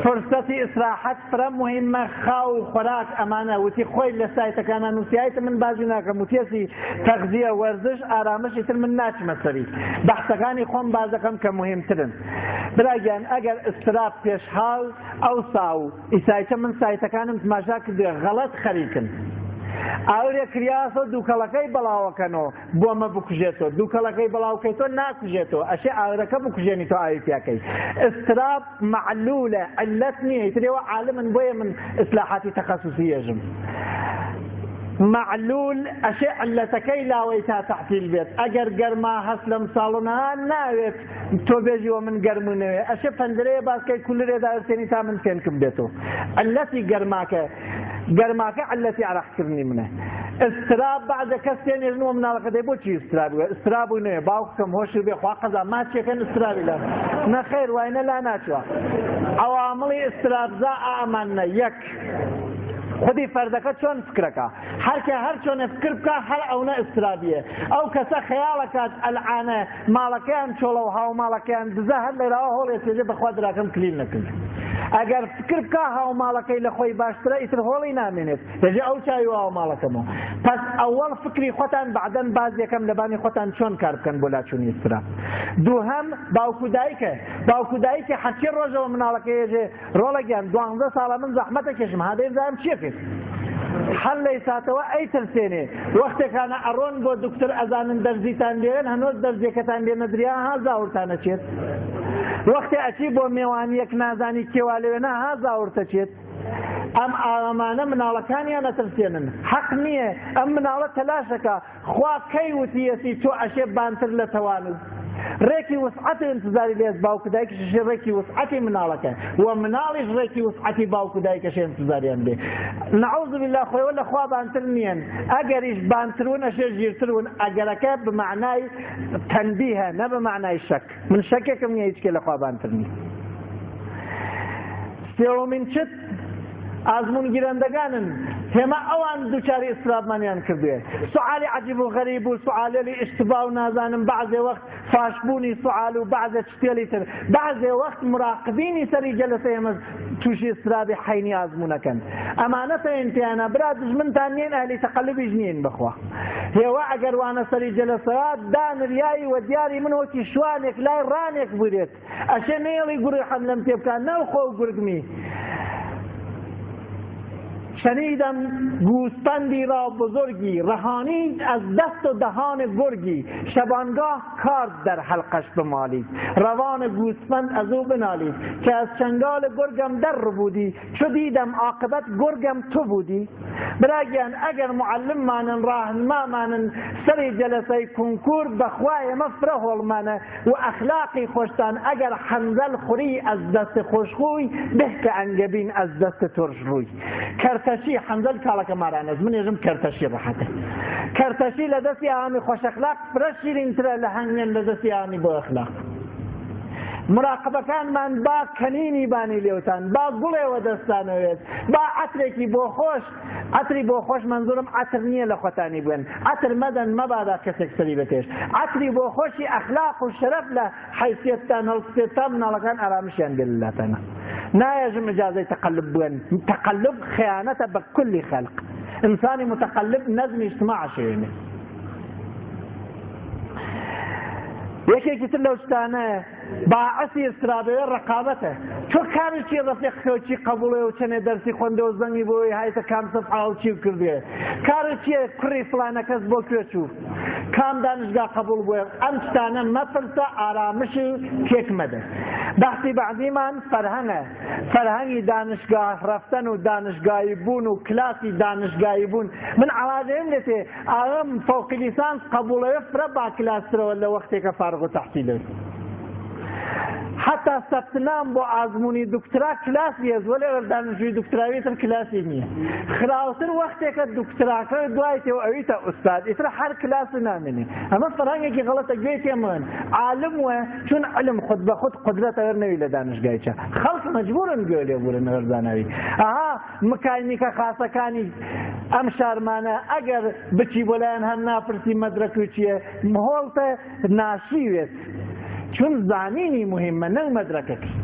فرسەتی ئیسراحەت فرە مهمە خاو و خۆراک ئەمانە وتی خۆی لە سایتەکانە نووسیایتە من بازی ناکەم وتیەسی تەغزیە وەرزش ئارامش ئیتر من ناچمە سەری بەحسەکانی خۆم بازەکەم کە مهمترن براگیان ئەگەر ئستراب پێشحاڵ ئەوسا و ئیسایتە من سایتەکانم تماشا کردێ غەڵەت خەریکن ئاورێ کریاسە دووکەڵەکەی بەڵاوەکەنەوە بۆمە بکوژێتەوە دووکەڵەکەی بڵاوکەیتەوە ناکوژێتەوە ئەشێ ئاورەکە بکوژێنیتەوە ئاوی پیاکەی ئستراب معلولە علەت نییە ئیترەوە عالمن بۆیە من ئیسلاحاتی تەخەسوسی یەژم معلول ئەشێ علەتەکەی لاوەی تا تەعتیل بێت ئەگەر گەرما هەست لەم ساڵۆنە ناوێت تۆ بێژی وە من گەرم و نەوێ ئەشێ پەنجەرەیە باسکەی کولرێ داوێنی تا من فێنکم بێتەوە علەتی گەرماکە گەرماکە علەتی عەرەقکردنی منە استراب بعضە کەس تێنێژن وە مناڵەکە دەی بۆچی استراب بووە استراب و نەوێ باوکم هۆشی بێ خوا قەزا ماچێکەن استرابی لە نەخێر وای نە لا ناچوە عەوامڵی استرابزا ئامانە یەک. خودی فەردەکە چۆن فکرەکە هەرکە هەر چۆنێ فکر بکا هەر ئەونە ئیسترابیە ئەو کەسە خەیاڵەکات ئەلعانە ماڵەکەیان چۆڵە و هاوماڵەکەیان دزە هەر لێراوە هۆڵێ چێژێ بەخوا دراکەم کلیل نەکرد ئەگەر فکر بکا هاوماڵەکەی لە خۆی باشترە ئیتر هۆڵی نامێنێت دەژێ ئەو چاوی واوە ماڵەکەمەوە پس ئەوەڵ فکری خۆتان بعدەن باز یەکەم لەبانی خۆتان چۆن کار بکەن بۆ لاچوونی ئیسترا دووهەم باوک و دایکە باوک و دایکە هەرچی ڕۆژەوە مناڵەکە یێژێ ڕۆڵە گیان دوانزە ساڵە من زەحمەتە کێشم هادەی بزانم چیە کرد هەر لەی ساتەوە ئەی ترسێنێ وەختێکانە ئەڕۆن بۆ دکتۆر ئەزانن دەرزیتان لێرن هەنۆز دەرزیەکەتان لێ نەدریا ها زاورتان ئەچێت وەختێ ئەچی بۆ مێوانیەک نازانی کێوا لەوێ ها زاورتە چێت ئەم ئاوامانە مناڵەکانیان ئەترسێنن حەق نییە ئەم مناڵە تەلاشەکە خوا کەی وتیەتی تۆ ئەشێ بانتر لە تەوانت ڕێکی وسعەتی انتظاری لێز باوک و دایکیش ڕێکی وسعەتی مناڵەکە و مناڵیش ڕێکی وسعەتی باوک و دایکەشێ انتظاریان بێ نعوذ بالله خۆیەوە لە خوا بانتر نییەن ئەگەریش بانترون ئەشێ ژیرترون ئەگەرەکە بە معنای تەنبیهە نە بە معنای شەک من شەکێکم نییە هیچ کێ لە خوا بانتر نییە سێوەمین چت ئازمون گیرەندەگانن هێما ئەوان دووچاری ئیسرابمانیان کردوێ سوعالی عجیب و غەریب و سوعالێلی ئیشتبا و نازانم بەعزێ وەخت فاشبوونی سوعال و بەعزێ چتێلی تر بەعزێ وەخت مراقبینی سەری جەلەسە ئێمە تووشی ئیسرابی حەینی ئازمونەکەن ئەمانە تەین پیانە برا دژمنتان نین ئەهلی تەقەلوبیش نین بەخوا هێوە ئەگەر وانە سەری جەلەسەوە دانریایی وە دیاری من وەکی شوانێک لای ڕانێک بورێت ئەشێ نەیەڵی گوڕی حەملەم پێ بکا ناوخۆ و گورگمی شنیدم گوسپندی را بزرگی رهانید از دست و دهان گرگی شبانگاه کارد در حلقش بمالید روان گوسفند از او بنالید که از چنگال گرگم در ربودی چو دیدم عاقبت گرگم تو بودی براگیان ئەگەر معلممانن ڕاهنمامانن سەری جەلەسەی کنکور بەخوا ئێمە فرە هۆڵمانە و ئەخلاقی خۆشتان ئەگەر حەنزەل خوری ئەز دەست خۆشخوی به کە ئەنگەبین ئەز دەست ترش ڕووی کەرتەشی حەنزەل کاڵەکە مارانەز من ێژم کەرتەشی ڕەحەتە کەرتەشی لە دەستی ئامی خۆشەخلاق فرە شیرینترە لە هەنگوێن لە دەستی ئامی بۆ ئەخلاق مراقبەکانمان با کەنینی بانی لێوتان با گوڵێوە دەستانەوێت با عەترێکی بۆ خۆش عەتری بۆ خۆش مەنزورم عەتر نییە لە خۆتانی بوێن عەتر مەدەن مەبادا کەسێک سەری بەتێش عەتری بۆ خۆشی ئەخلاق و شەرەف لە حیثیەتتان هەڵبسێت تا مناڵەکان ئارامشیان بێ لەلاتانە نایەژم ئجازەی تەقەلب بوێن تەقەلب خیانەتە بە کولی خەلق ئینسانی متەقەلب نەزمی اجتماع شێوێنێ یەکێکی تر لەو شتانە باعثی ئیسترابەوێ ڕقابەتە تۆ کاری چی ڕەفیق چی قبوڵێ و چەنێ دەرسی خوێندە و زەنگی بۆی هایتە کام سەفحا و چی کردێ کاری چییە کوڕی فڵانە کەس بۆ کوێ چوو کام دانشگا قبوڵ بووە ئەم شتانە مەپرسە ئارامش و تێک مەدە بەحسی بەعدیمان فەرهەنگە فەرهەنگی دانشگاه ڕەفتەن و دانشگاهی بوون و کلاسی دانشگاهی بوون من عەواجەیم لێتێ ئاغم فوق لیسانس قبوڵەوێ فرە با کلاسترەوە لە وەختێکە فارغ و تحصیلەوێ حتا سەبتنام بۆ ئازمونی دکترا کلاسی هەست وەلێ ئەگەر دانشجوی دکتراوی تر کلاسی نییە خراوتر وەختێکە دکتراکە دوای تێ و ئەویتە ئوستاد ئیتر هەر کلاس نامێنێ ئەمە فەرهەنگێکی غەڵەتە گوێی تێمەوەن عالم وە چون علم خود بە خود قدرەت ئەگەر نەوی لە دانشگایچە خەڵک مەجبورن گوێ لێ بورن ئەگەر زاناوی ئەها مکاینیکە خاسەکانی ئەم شارمانە ئەگەر بچی بۆ لایەن هەر ناپرسی مەدرەک و چییە مهۆڵتە ناشیوێت چون زانینی مهمە نەک مەدرەکەکەی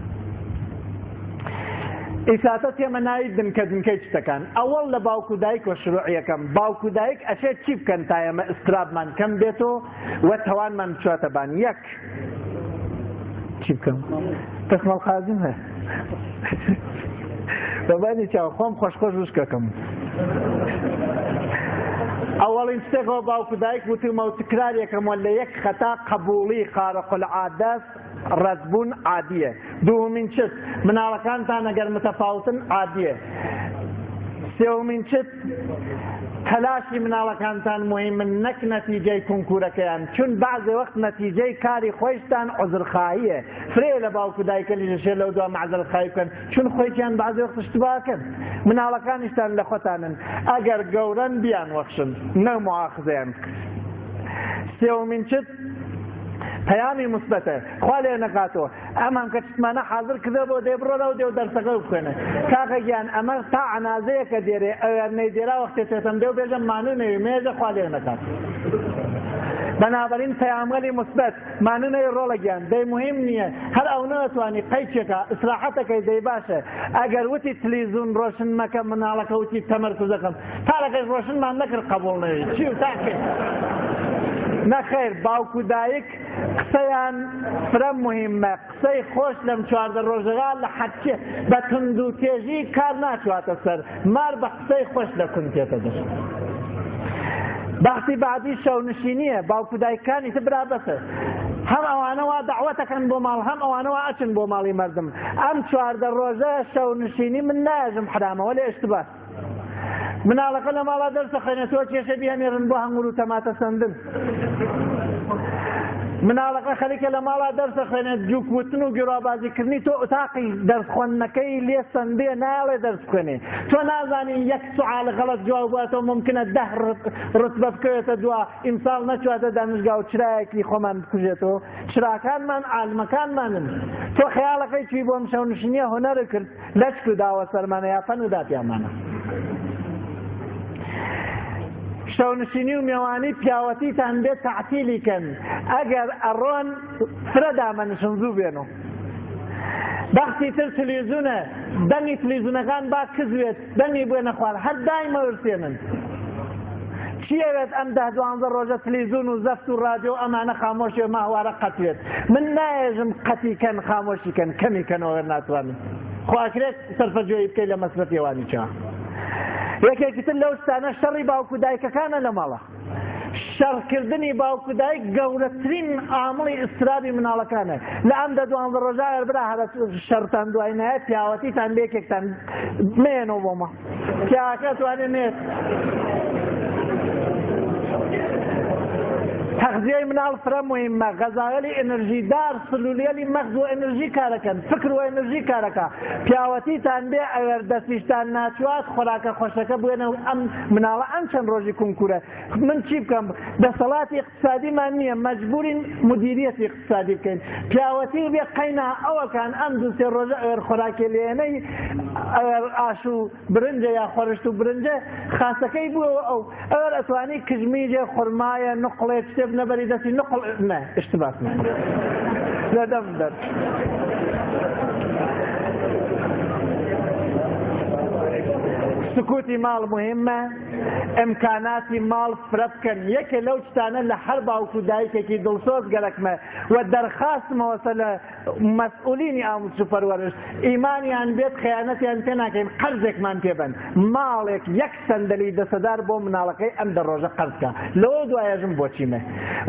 ئیساتە تێمە ناوی دنکە دنکەی شتەکان ئەوەڵ لە باوک و دایک وە شروع یەکەم باوک و دایک ئەشێت چی بکەن تا ئێمە ئسترابمان کەم بێتۆ و تەوانمان بچواتە بان یەک چی بکەم دەستماڵ قازیم هەیە بەبانی چاو خۆم خۆش خۆش وشکەکەم ئەوەڵین شتێکەوە باوک و دایک وتومە و تکرار یەکەمەوە لە یەک خەتا قبوڵی خارق العادەس ڕەتبوون عادیە دووهمین چت مناڵەکانتان ئەگەر متەفاوتن عادیە سێومین چت تەلاشی مناڵەکانتان مهمن نەک نەتیجەی کنکورەکەیان چون بەعزێ وەخت نەتیجەی کاری خۆیشتان عوزرخواهیە فرەیە لە باوک و دایکە لیژەشێ لەو دوا مەعزەرەتخواهی بکەن چون خۆیتیان بەعزێ وەخت اشتباکەن مناڵەکانیشتان لە خۆتانن ئەگەر گەورەن بیان وەخشن نەک معاخزەیان بکەن سێومین چت. پەیامی موسبەتە خوا لێ نەکاتەوە ئەم هەمکە چتمانە حازر کردە بۆ دێ بڕۆ لەو دێ و دەرسەکە بخوێنە کاکە گیان ئەمە تا عەنازەیەکە دێرێ ئەوێر نەیدێرا وەختێ چێتەم دێ و بێژەم مانوو نەوی مێژە خوا لێ نەکات. بەنابەرین پەیامگەلی موسبەت مانوو نەوی ڕۆڵە گیان دەی مهم نییە هەر ئەو نەتوانی قەیچێکە ئیسراحەتەکەی دەی باشە ئەگەر وتی تلیزون ڕۆشن مەکە مناڵەکە وتی تەمەرکوزەکەم تارەکەش ڕۆشنمان نەکرد قبوڵ نەوی چی و تاکەی نەخێر باوک و دایک قسەیان فرە مهمە قسەی خۆش لەم 14 ڕۆژەغا لە حەچێ بە تند و تێژی کار ناچواتە سەر مار بە قسەی خۆش لە کون تێتە دەر. بەحسی بعدی شەونشینیە باوک و دایکانی تر برا بەسە هەم ئەوانە وا دەعوەتەکەن بۆ ماڵ هەم ئەوانە وا ئەچن بۆ ماڵی مەردم ئەم 14 ڕۆژە شەونشینی من نایەژم حرامە وەلێ اشتباه مناڵەکە لە ماڵا دەرس خوێنێ تۆ کێشە بیانێرن بۆ هەنگور و تەماتە سەندن مناڵەکە خەریکە لە ماڵا دەرسە خوێنێت جوکوتن و گێڕابازیکردنی تۆ ئۆتاقی دەرس خوێندنەکەی لێ سەندێ نایەڵێ دەرس بخوێنێ تۆ نازانی یەک سوال غەڵەت جواب باتەوە ممکنە 10 ڕتبە بکەوێتە دوا ئیمساڵ نەچواتە دانشگا و چرایەکی خۆمان بکوژێتەوە چراکانمان عالمەکانمانن تۆ خەیاڵەکەی چی بۆم شەونشینیە هونەر کرد لەچک و داوە سەرمانە یا فەن و داپیامانە. شەونشینی و مێوانی پیاوەتیتان بێت تەعتیلی کەن ئەگەر ئەڕۆن فرە دامەنشن زوو بێنەوە. بەختی تر تلیزونە دەنگی تلیزونەکان با کز بێت دەنگی بوێنە خوار هەر دایمە ورسێنن چیەوێت ئەم 10 دوانزە ڕۆژە تلیزون و زەفت و رادیۆ ئەمانە خامۆشێ ماهوارە قەتوێت من نایەژم قەتی کەن خامۆشی کەن کەمی کەنەوە ناتوانن خۆ ئەکرێت سەرفەجۆیی بکەی لە مەسرەفی ئەوانی چا یەکێکی تر لەو شتانە شەڕی باوک و دایکەکانە لە ماڵە شەڕکردنی باوک و دایک گەورەترین ئامڵی ئیسترابی مناڵەکانە لە ئەم دە دوانزە ڕۆژە ئەگەر برا هەرە شەڕتان دوای نایە پیاوەتیتان بێکێکتان مێنەوە بۆ ماڵ پیاوەکە توانێ نێت تەغزیەی مناڵ فرە مهمە غەزایلی ئەنرژیدار سلولیەلی مەغز و ئەنرژی کارەکەن فکر و ئەنرژی کارەکە پیاوەتیتان بێ ئەگەر دەستیشتان ناچوات خۆراکە خۆشەکە بوێنە ئەم مناڵە ئەم چەند ڕۆژی کنکورە من چی بکەم دەسەڵاتی اقتصادیمان نییە مەجبورین مدیریەتی اقتصادی بکەین پیاوەتی بێ قەینا ئەوەکان ئەم دوو سێ ڕۆژە ئەگەر خۆراکێ لێنەی ئەگەر ئاش و برنجە یا خۆرشت و برنجە خاسەکەی بووەوە ئەو ئەگەر ئەتوانی کژمیجێ خورمایە نقڵێ شتێ بنەبەری دەستی نقڵ نە اشتباس نقڵ لە دەم دەر سکوتی ماڵ مهمە ئیمکاناتی ماڵ فرە بکەن یەکێ لەو شتانە لە هەر باوک و دایکێکی دڵسۆز گەرەکمە و دەرخواستمەوەسە لە مەسئولینی ئاموزش و پەروەرش ئیمانیان بێت خەیانەتیان پێ ناکەین قەرزێکمان پێ بەن ماڵێک یەک سەندەلی دەسەدار بۆ مناڵەکەی ئەم دە ڕۆژە قەرز کە لەوە دوایەژم بۆچیمە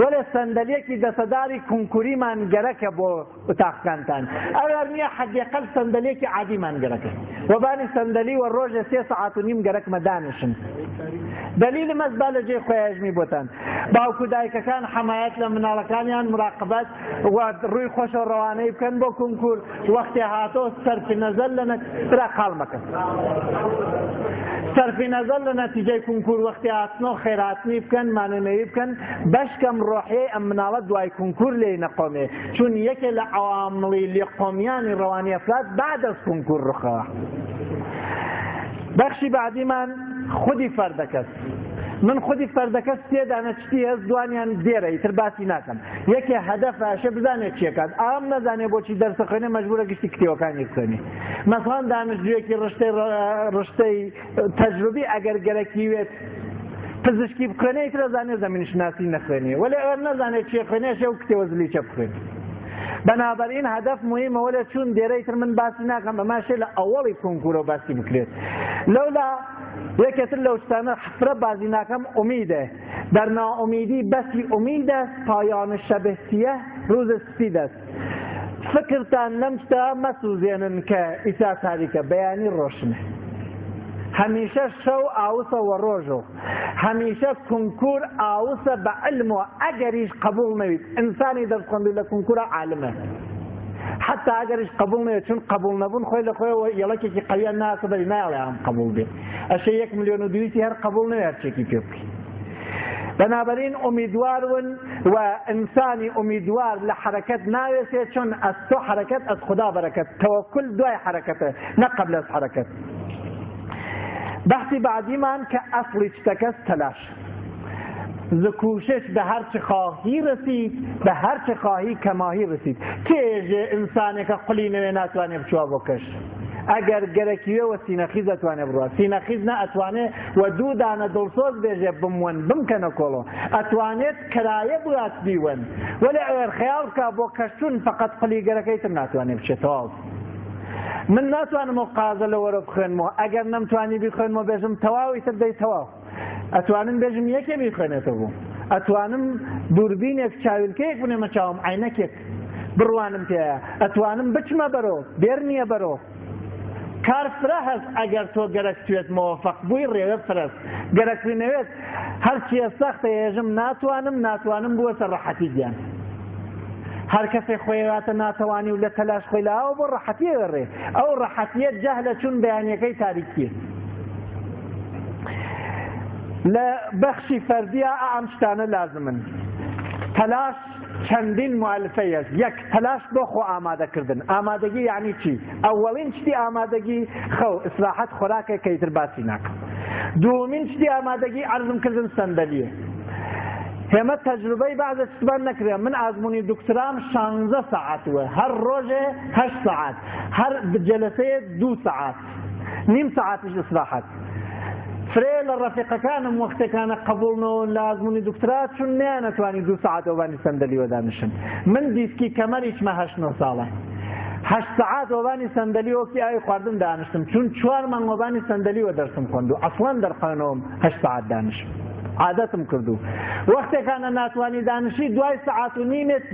وەلێ سەندەلیەکی دەسەداری کنکوریمان گەرەکە بۆ ئوتاقەکانتان ئەگەر نییە حەدیقەل سەندەلیەکی عادیمان گەرەکە وەبانی سەندەلی وە ڕۆژێ سێ سەعات و نیم گەرەکمە دانیشن دلیل مەس با لە جێی خۆیاژمی بۆتان باوک و دایکەکان حەمایەت لە مناڵەکانیان مراقبەت و ڕووی خۆشەوە ڕەوانەی بکەن بۆ کنکور وەختێ هاتۆ سەرفی نەزەر لە برا قاڵ مەکەن سەرفی نەزەر لە نەتیجەی کنکور وەختی هاتنەوە خێراتنی بکەن مانەنەوی بکەن بەشکەم ڕۆحیەی ئەم مناڵە دوای کنکور لێی نەقۆمێ چون یەکێ لە عەوامڵی لێقۆمیانی ڕەوانی ئەفراد بعد از کنکور ڕخەوە بەخشی بعدیمان خودی فەردەکەس من خودی فەردەکەس تێدانە شتی هەست دوانیان دێرە ئیتر باسی ناکەم یەکێ هەدەفە ئەشێ بزانێت چیەکات ئام نەزانێ بۆچی دەرسە خوێنێ مەجبورە گشتی کتێوەکانی بخوێنێ مەسەڵەن دانشجوویەکی ڕشتەی ڕشتەی تەجروبی ئەگەر گەرەکی وێت پزیشکی بخوێنێ ئیتر ئەزانێ زەمینشناسی نەخوێنێ وەلێ ئەگەر نەزانێت چیە خوێنێ ئەشێ ئەو کتێوە زلیچە بخوێنێ بەنابەرین هەدەف مهمە وەلێ چون دێرە ئیتر من باسی ناکەم ئەماشێ لە ئەوەڵی کۆنکورەوە باسی بکرێت لەولا یەکێتر لەو شتانە فرە بازی ناکەم ئومیدە در ناامیدی بەسی امید است پایان شب سیه روز سپید است فکرتان لەم شتە مەسوزێنن کە ئیسا تاریکە بەیانی ڕۆشنە هەمیشە شەو ئاوسە وە ڕۆژۆ هەمیشە کنکور ئاوسە بە علم و ئەگەریش قبول نەویت ئینسانی دەستخوەندو لە کنکورە عالمە حتی ئەگەریش قبول نەوێت چون قبول نەبوون خۆی لە خۆیەوە یەڵەکێکی قەویان ناسە بەری نایڵێ ئەم قبول بێت ئەشێ 1,2 ملیۆن هەر قبول نەوێت هەرچێکی پێ بکەی بەنابەرین ئومیدوارون. و ئینسانی ئومیدوار لە حەرەکەت ناوێسێ چون ئەز تۆ حەرەکەت ئەز خودا بەرەکەت تەوەکول دوای حەرەکەتە نە قبل از حەرەکەت. بەحسی بعدیمان کە ئەسڵی شتەکەس تەلاش ز کوشش به هەر چ خواهی رسید به هەر چ خواهی کەماهی رسید. کێ ئینسانێکە قولی نەوێ ناتوانێ بچوە بۆ کەش؟ ئەگەر گەرەکیوێ وە سینەخیز ئەتوانێ بڕوا، سینەخیز نە ئەتوانێ وە دوو دانە دڵسۆز بێژێ بموەن بمکەنە کۆڵۆ، ئەتوانێت کرایە بوات بیوەن، وەلێ ئەگەر خەیاڵ بکا بۆ کەشتون فەقەت قولی گەرەکەی تر ناتوانێ بچێ تەواو. من ناتوانم ئەو قازە لە وەرە بخوێنمەوە، ئەگەر نەمتوانی بیخوێنمەوە بێژم تەواو ئیتر دەی تەواو. ئەتوانم بێژم یەکێ بیخوێنێتەوە بۆم، ئەتوانم دووربینێک چاویلکەیەک بنێمە چاوم عەینەکێک بڕوانم پێیە، ئەتوانم بچمە بەرۆ بێر نییە بەرۆ. کار فرە هەس ئەگەر تۆ گەرەک توێت مۆفەق بووی ڕێوێ فرەس گەرەک نەوێت هەرچیە سەختە ێژم ناتوانم ناتوانم بووەسە ڕەحەتی گیان. هەر کەسێ خۆیواتە ناتەوانی و لە تەلاش خۆی لاوە بۆ ڕەحەتیە ڕێ ئەو ڕەحەتیە جەهلە چون بەیانیەکەی تاریکیە. لە بەخشی فەردیە ئەم شتانە لازمن. تەلاش چەندین مؤلفەیەس. یەک، تەلاش بۆ خۆ ئامادەکردن. ئامادەگی یعنی چی؟ ئەوەڵین شتی ئامادەگی خەو، ئیسراحەت، خۆراکێک کە ئیتر باسی ناکەم. دووەمین شتی ئامادەگی عەرزم کردن سەندەلیە. هێمە تەجروبەی بەعزە شتمان نەکرێ. من ئازمونی دکترام 16 ساعت وە، هەر ڕۆژێ 8 ساعت، هەر جەلەسەیە 2 ساعت، نیم ساعتیش ئیسراحەت. فرەیە لە ڕەفیقەکانم وەختێکانە قبوڵنەوەن لە ئازمونی دکترا چون نیانەتوانی 2 ساعت ئەوبانی سەندەلیوە دانیشن. من دیسکی کەمەریچمە 8-9 ساڵە. 8 ساعت ئەوبانی سەندەلی وەکی ئاوی خواردن دانیشتم چون 4 مانگ ئەوبانی سەندەلیوە دەرسم خوێند و ئەسڵەن دەرخوێنەوەم 8 ساعت دانیشم. عادەتم کردو. وەختێکانە ناتوانی دانیشی دوای سەعات و نیمێت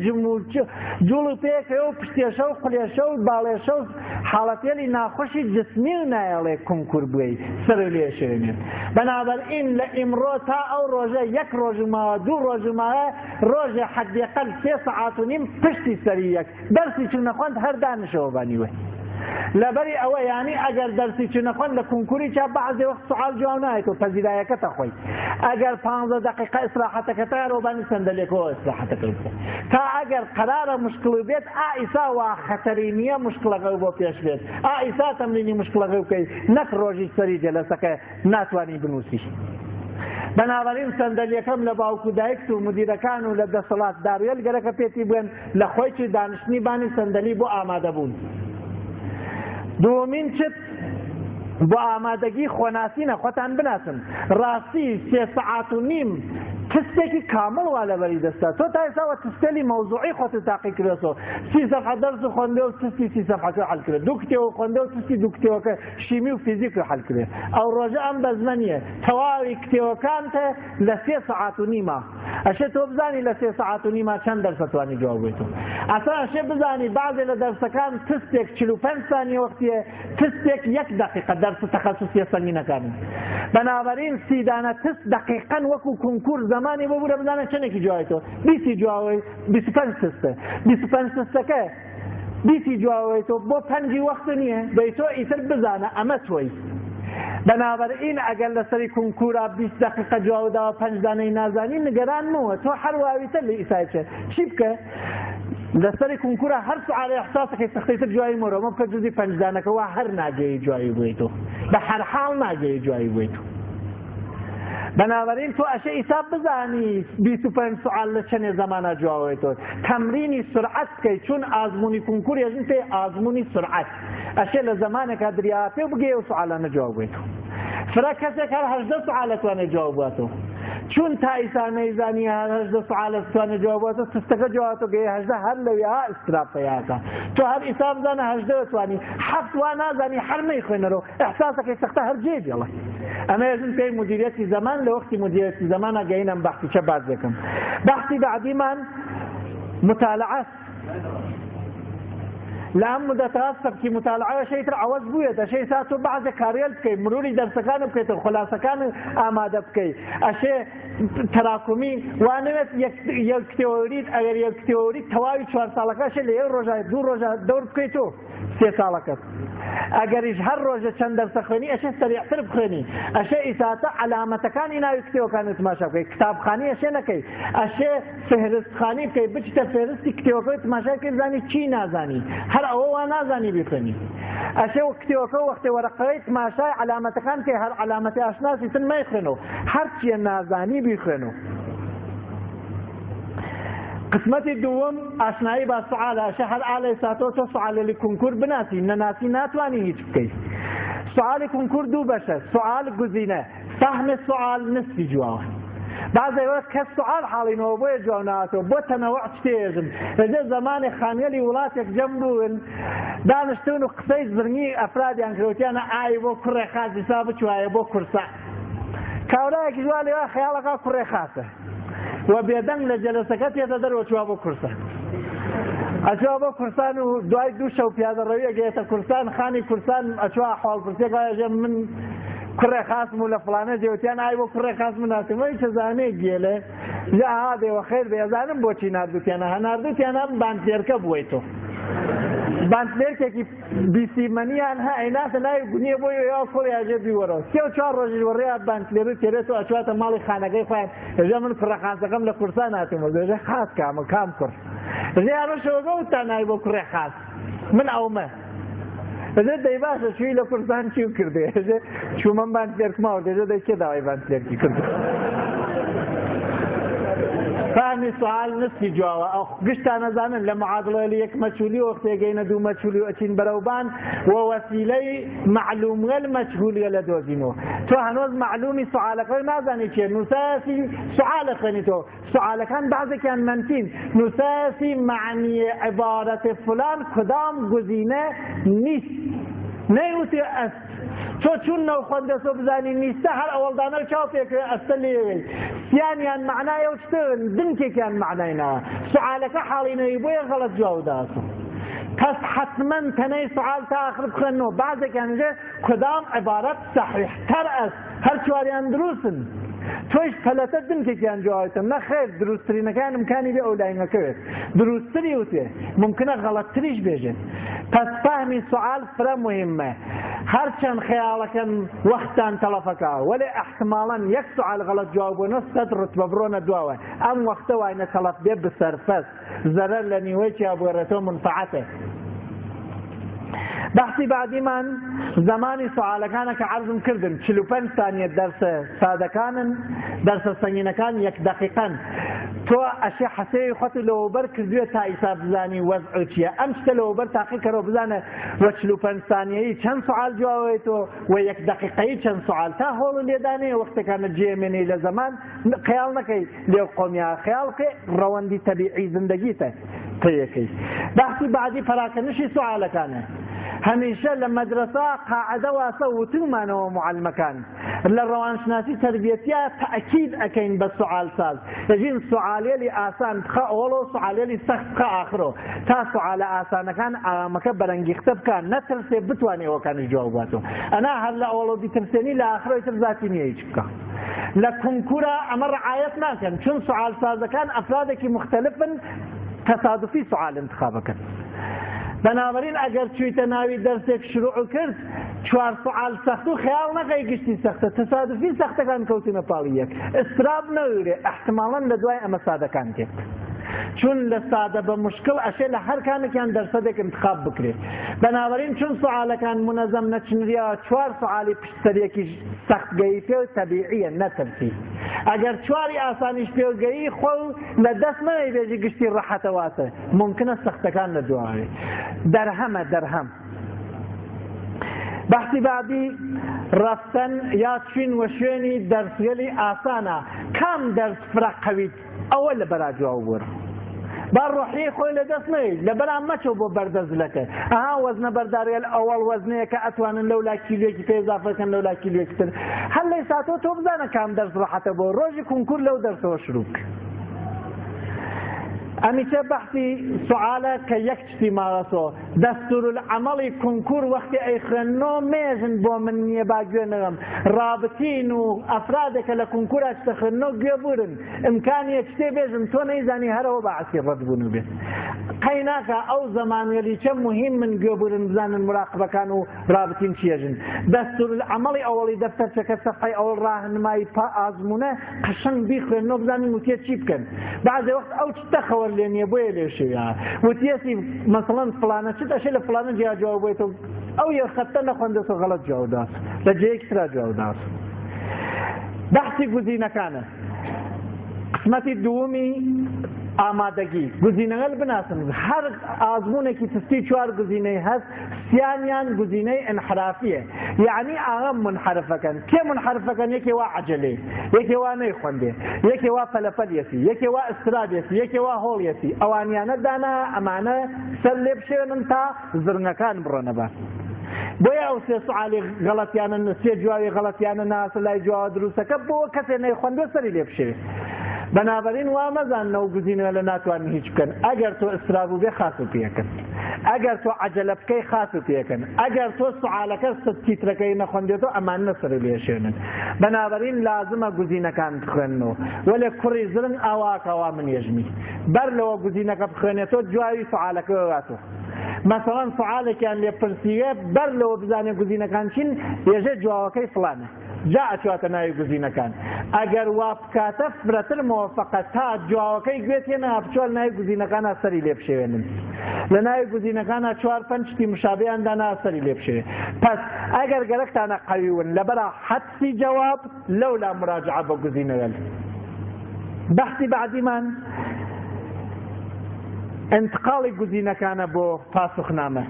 جوڵ و پێکەوە و پشتێشە و قولێشە و باڵێشە و حاڵەتێلی ناخۆشی جسمی و نایەڵێ کنکور بووی سەر و لێشێنێت. بەنابەرئین لە ئیمڕۆ تا ئەو ڕۆژە یەک ڕۆژ ماوە دوو ڕۆژ ماوە ڕۆژێ حەدیقەل 3 سەعات و نیم پشتی سەری یەک دەرسی چون نەخواند هەر دانیشەوە بانیوێ. لەبەری ئەوە یانی ئەگەر دەرسی چون نەخواند لە کنکوری چا بەعزێ وەخت سوال جواب نایەتەوە پەزیرایەکەتە خۆی. ئەگەر 15 دقیقە ئیسراحەتەکە تا ڕۆبانی سەندەلێکەوە ئیسراحەتەکە بکە. تا ئەگەر قەرارە مشکل بێت ئا ئیسا وا خەتەری نییە مشکلەکە بۆ پێش بێت، ئا ئیسا تەمرینی مشکلەکە بکەیت نەک ڕۆژی سەری جەلەسەکە ناتوانی بنووسی. بەنابەرین سەندەلیەکەم لە باوک و دایکت و مدیرەکان و لە دەسەڵات داروێل گەرەکە پێتی بوێن لە خۆیکی دانیشتنی بانی سەندەلی بۆ ئامادە بوون. دووەمین چت بۆ ئامادەگی خۆناسینە، خۆتان بناسن. ڕاستی 3 سەعات و نیم تستێکی کامڵ وا لەبەری دەستە. تۆ تا ئێستا تستێلی مەوزوعی خۆت تاقی کردەوە. 30 سەفحە دەرس خوێندێ و تستی 30 سەفحەکە حل کرد. دوو کتێب خوێندێ و تستی دوو کتێبەکە شیمی و فیزیک حل کرد. ئەو ڕۆژە ئەم بەزمە نییە. تەواوی کتێبەکانتە لە 3 سەعات و نیمە. ئەشێ تۆ بزانی لە 3 سەعات و نیمە چەند دەرسە توانی جواب بێتەوە. ئەسا ئەشێ بزانی بەعزێ لە دەرسەکان تستێک 45 ثانیە وەختیە، تستێک 1 دقیقە دەرس تەخەسوسیە سەنگینەکانن. بەنابەرین سیدانە تست دقیقاً وەکو کنکور زمانی بۆ بورە بزانە چەندێکی جوایتەوە. 20 جوابی 25 تستە. 25 تستەکە 20 جوابیتەوە بۆ پەنجی وەخت نییە. دەی تۆ ئیتر بزانە ئەمە تۆی. بەنابەرین ئەگەر لەسەری کنکورا 20 دقیقە جواب داوە پەنج دانەی نازانی نگەران مەوە. تۆ هەر واویتە لە ئیسای چێ. چی بکە؟ لەسەری کنکورا هەر سوالێ احساسەکەی سەختیتر جوابی مۆرە. مە بکە جزی پەنج دانەکە وا هەر ناگەی جوابی بوویتەوە. بە هەر حاڵ ناگەی جوابی بوویتەوە. بەنابەرین تۆ ئەشێ ئیسا بزانی 25 سوال لە چەندێ زەمانە جوابێتەوە. تەمرینی سرعەت بکەی چون ئازمونی کنکور ێژن پێ ئازمونی سرعەت. ئەشێ لە زەمانێکا دریا پێ بگەیە و سوالانە جواب بێتەوە. فرە کەسێک هەر 18 سوالە توانێت جواب باتەوە. چون تا ئیسا نەیزانی هەر 18 سوالە توانێت جواب باتەوە، تستەکە جوابەتەوە گەیە 18 هەر لەوێ ئیستراب پەیاکە. تۆ هەر ئیسا بزانە 18 توانی، حەفت وا نازانی هەر نەیخوێنەرەوە، ئیحساسەکەی سەختە هەر جێ بێڵێ. ئەمە ێژن پێی مدیریەتی زەمان. لە وەختی مدیریەتی زەمانە گەینەم بەحسی چە باز دەکەم. بەحسی بعدیمان مطالعە. لە ئەم مدەتە سەبکی متالعە شەی تر عەوەز بوویەتە شەی سا تۆ بەعزێ کاریەل بکەی مروری دەرسەکان بکەیتەوە خولاسەکان ئامادە بکەی ئەشێ تەراکومی وا نەوێت یەک کتێوەریت ئەگەر یەک کتێوەریت تەواوی چوار ساڵەکە شێ لە یەک ڕۆژە دوو ڕۆژە دەور بکەیت تۆ سێ ساڵەکەت ئەگەریش هەر ڕۆژە چەند دەرسە خوێنی ئەشێ سەریعتر بخوێنی ئەشێ ئیساتە عەلامەتەکانی ناوی کتێوەکانی تماشا بکەی کتابخانی ئەشێ نەکەی ئەشێ فهرستخانی بکەی بچیتە فهرستی کتێوەکەی تماشای بکەی بزانی چی نازانی هەر ئەوە وا نازانی بیخوێنی ئەشێ کتێوەکە وەختێ وەرەقەی تماشای عەلامەتەکان بکەی هەر عەلامەتی ئاشناسی تر مەیخوێنەوە هەر چیە نازانی بیخوێنەوە. قسمەتی دووەم ئاشنایی با سوعالە ئەشێ هەر ئالەی ساتۆ تۆ سوعالەلی کنکور بناسی نەناسی ناتوانی هیچ بکەی سوعالی کنکور دوو بەشە سوعال گزینە فهم سوعال نصفی جواب بعضی وقت کەس سوعال حاڵینەوە بۆیە جواب ناتەوە بۆ تەنەوع شتێژم لەجێ زەمانی خانیەلی وڵاتێک جەم بوون دانیشتون و قسەی زرنگی ئەفرادیان کرۆتیانە ئای بۆ کوڕێ خاس دیسا بچوایە بۆ کورسە کاورایەکیش وا لێوا خەیاڵەکە کوڕێ خاسە و بێدەنگ لە جەلەسەکە تێتە دەرەوە چوە بۆ کورسان ئەچوە بۆ کورسان و دوای دوو شەو پیادە ڕەویە گەیتە کورسان خانی کورسان ئەچوە حواڵ پرسێک وایە من کوڕێ خاسم و لە فڵانە جێوتیان ئای بۆ کوڕێ خاسم ناسم وەی چە زانێ گێلێ یا ئاها بێ وەخێر بێ ئەزانم بۆچی ناردوتیانە هەناردوتیانە بانتلێرکە بووی تۆ بانتلێرکێکی بیسیمەنیان هە ئەیناتە ناوی گونیە بۆی یا کوڕی ئەژێ بیوەرەوە سێ و چوار ڕۆژیش وەڕێیا بانتلێرو تێرێت و ئەچواتە ماڵی خانەکەی خۆیان ئەژێ من کوڕە خاسەکەم لە کوردستان هاتوومە دەژێ خاس کامە کام کوڕ ئەژێ ئەمە شەوەکە وتان ناوی بۆ کوڕێ خاس من ئەومە ئەژێ دەی باشە چووی لە کوردستان چی کردێ ئەژێ چوومەم بانتلێرکماوە دەژێ دەی کێ داوای بانتلێرکی کرد فهمی سوال نصفی جواوە ئەو گشتان ئەزانن لە معادڵە لە یەک مەجهولی وەختێ گەینە دوو مەجهولی و ئەچین بەرەوبان و وەسیلەی معلومگەل مەجهولیە لە دۆزینەوە تۆ هەنۆز معلومی سوالەکە نازانی چیە نووسایەسی سوالە خوێنی تۆ سوالەکان بعضێکیان منفین نووسایەسی معنی عبارت فلان کدام گزینە نیست نەیوتی ئەست تۆ چون نەوخوەندەسۆ بزانی نیستە هەر ئەوەڵدانە چاو پێکرێ ئەستە لێوێ سیانیان معنای ئەو شتن دنکێکیان معنای ناوە سوعالەکە حاڵی نەوی بۆیە غەڵەت جواب داسو پس حتما تەنەی سوعال تا آخر بخوێنەوە بعضێکیان ژێ کدام عبارت صحیح تر است هەر چواریان دروستن تۆیش پەلەتە دنکێکیان جوابێتە نەخێر دروستترینەکان امکانی بێ ئەو لاینەکەوێت دروستتری وتێ ممکنە غەڵەتتریش بێژێت پس فهمی سوال فرە مهمە هەرچەند خەیاڵەکەن وەختان تەڵەفەکە وەلێ احتماڵەن یەک سوال غەڵەت جواب بۆ نە سەد ڕتبە بڕۆنە دواوە ئەم وەختە واینە تەڵەف بێ بسەرفەس زەرەر لە نیوەی چیا بگەڕێتەوە منفعەتە بەحسی بعدیمان زمانی سوالەکانە کە عەرزم کردن 45 ثانیە دەرسە سادەکانن دەرسە سەنگینەکان یەک دەقیقەن تۆ ئەشێ حەسێوی خۆت لەوەبەر کردوێ تا ئیسا بزانی وەزع چییە ئەم شتە لەوەبەر تاقی کەرەوە بزانە وە 45 ثانیەیی چەند سوال جوابەوەی تۆ و یەک دەقیقەیی چەند سوال تا هۆڵ و لێدانەیە وەختەکانە جێمێنەی لە زەمان خەیاڵ نەکەی لێو قۆمیا خەیاڵ بکەی ڕەوەندی تەبیعی زندگیتە پێیەکەی بەحسی بعدی پەراکەنشی سوالەکانە هەمیشە لە مەدرسە قاعدە واسە وتومانەوە معلمەکان لە ڕەوانشناسی تەربیەتیا تەئکید ئەکەین بە سوعال ساز دەژین سوعالێلی ئاسان بخە ئەوەڵۆ سوعالێلی سەخت بخە ئاخرۆ تا سوعالە ئاسانەکان ئامەکە بەرەنگیختە بکە نەترسێ بتوانێ ئەوەکانیش جواب باتەوە ئەنا هەر لە ئەوەڵۆ بیترسێنی لە ئاخرۆی تر زاتی نییە هیچ بکە لە کنکورا ئەمە ڕعایەت ناکەن چون سوعال سازەکان ئەفرادێکی مختلفن تەسادفی سوعال انتخابەکەن بەنابەرین ئەگەر چوویتە ناوی دەرسێک شروع کرد چوار سوعال سەخت و خەیاڵ نەکەی گشتی سەختە تەسادفی سەختەکان کەوتونە پاڵی یەک ئستراب نەوێ احتماڵەن لە دوای ئەمە سادەکان دێت چون لە سادە بە مشکل ئەشێ لە هەر کامێکیان دەرسەدێک انتخاب بکرێت بەنابەرین چون سوعالەکان منەزەم نەچنریا چوار سوعالی پشت سەرێکیش سەخت گەیی پێ و تەبیعیە نەترسی ئەگەر چواری ئاسانیش پێ گەیی خۆ لە دەست مەوەی بێژی گشتی ڕەحەتە واتە ممکنە سەختەکان لە دواوێ دەرهەمە دەرهەم بەحسی بعدی ڕەفتەن یا چوین وە شوێنی دەرسگەلی ئاسانە کام دەرس فرە قەویت ئەوە لە بەرا جواب وەر با ڕۆحیەی خۆی لە دەست نەیت لە بەرام مەچۆ بۆ بەردەزلەکە ئەها وەزنە بەردارێل ئەوەڵ وەزنەیە کە ئەتوانن لەولا کیلوێکی پێ ئیزافە کەن لەولا کیلوێکی تر هەر لەی ساتەوە تۆ بزانە کام دەرس ڕەحەتە بۆ ڕۆژی کنکور لەو دەرسەوە شروع بکە. ئەمیچە بەحسی سوعالە کە یەک شتی ماوەسۆ دەستورالعەمەڵی کونکور وەختی ئەیخوێننۆ مێژن بۆ من نییە با گوێ نەوەم ڕابتین و ئەفرادێکە لە کونکورا چتە خوێننۆ گوێ بورن ئیمکانیە چتێ بێژم تۆ نەیزانی هەرەوە باعسی ڕەد بوون و بێت قەی ناکا ئەو زەمانوێلیچە مهم من گوێ بورن بزانن مراقبەکان و ڕابتین چیەژن دەستورالعەمەڵی ئەوەڵی دەفتەرچەکە سەفحەی ئەوەڵ ڕاهنمایی پا ئازمونە قەشەنگ بیخوێننەوە بزانن وتیە چی بکەن. بەعزێ وەخت ئەو چتە خەوەر لێ نییە بۆیە لێ شێویا. وتیەسی مەسەڵەن فڵانە چت ئەشێ لە فڵانە جیا جواب بێتەوە ئەو یە خەتە نەخوەندێتەوە غەڵەت جواب داس لە جێیەکی ترا جواب داس. بەحسی گزینەکانە. قسمەتی دووەمی ئامادەگی گزینەگەل بناسن هەر ئازمونێکی تستی چوار گزینەی هەست سیانیان گزینەی ئینحرافیە یعنی ئاغە منحرفەکەن کێ منحرفەکەن یەکێ وا عەجەلێ یەکێ وا نەیخوەندێ یەکێ وا پەلەپەلیەتی یەکێ وا ئسترابێتی یەکێ وا هۆڵیەتی ئەوانیانە دانا ئەمانە سەر لێ بشێنن تا زرنگەکان بڕۆنە بە بۆیە ئەو سێ سوعالی غەڵەتیانە سێ جوابی غەڵەتیانە ناسە لای جوابە دروستەکە بۆ کەسێ نەیخوەندوە سەری لێ بشێوێ بەنابەرین وا مەزاننەوە گزینەوە لە ناتوانن هیچ بکەن ئەگەر تۆ ئسترابوو بێ خاس و پێکن ئەگەر تۆ عەجەلە بکەی خاس و پێکن ئەگەر تۆ سوعالەکە تیترەکەی نەخوەندێتەوە ئەمانە سەر لێشێنن بەنابەرین لازمە گزینەکان بخوێننەوە وەلێ کوڕی زرنگ ئاواکەوا من یەژمی بەر لەوە گزینەکە بخوێنێتەوە جوابی سوعالەکە واتەوە مەسەڵەن سوعالێکیان لێ پرسیوێ بەر لەوە بزانێ گزینەکان چین ێژێ جوابەکەی فڵانە جا ئەچواتە ناوی گزینەکان ئەگەر وا بکاتە فرەتر مۆفەقە تا جوابەکەی گوێ تێ نەها بچوە ناوی گزینەکانە سەری لێ بشێوێنن لە ناوی گزینەکانە چوار پەنج شتی مشابهیان دانا سەری لێ بشێوێ پس ئەگەر گەرەکتانە قەویون لەبەرا حەدسی جواب لەولا مراجعە بە گزینەوێل بەحسی بعدیمان انتقاڵی گزینەکانە بۆ پاسخنامە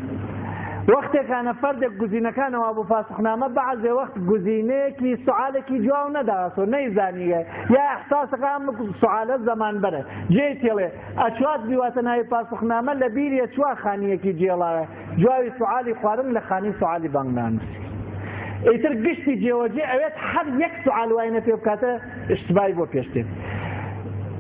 وەختێکانە فەردێک گزینەکانەوە بۆ پاسخنامە بەعزێ وەخت گزینەیەکی سوعالێکی جواب نەداسۆ نەیزانیە یا احساسەکە ئەم سوعالە زەمان بەرە جێی تێڵێ ئەچوات بیواتە ناوی پاسخنامە لە بیریە چوار خانیەکی جێڵاوە جوابی سوعالی خوارن لە خانی سوعالی بانگ نانووسی ئیتر گشتی جێوەجێ ئەوێت هەر یەک سوعال واینە پێ بکاتە اشتباهی بۆ پێشتێت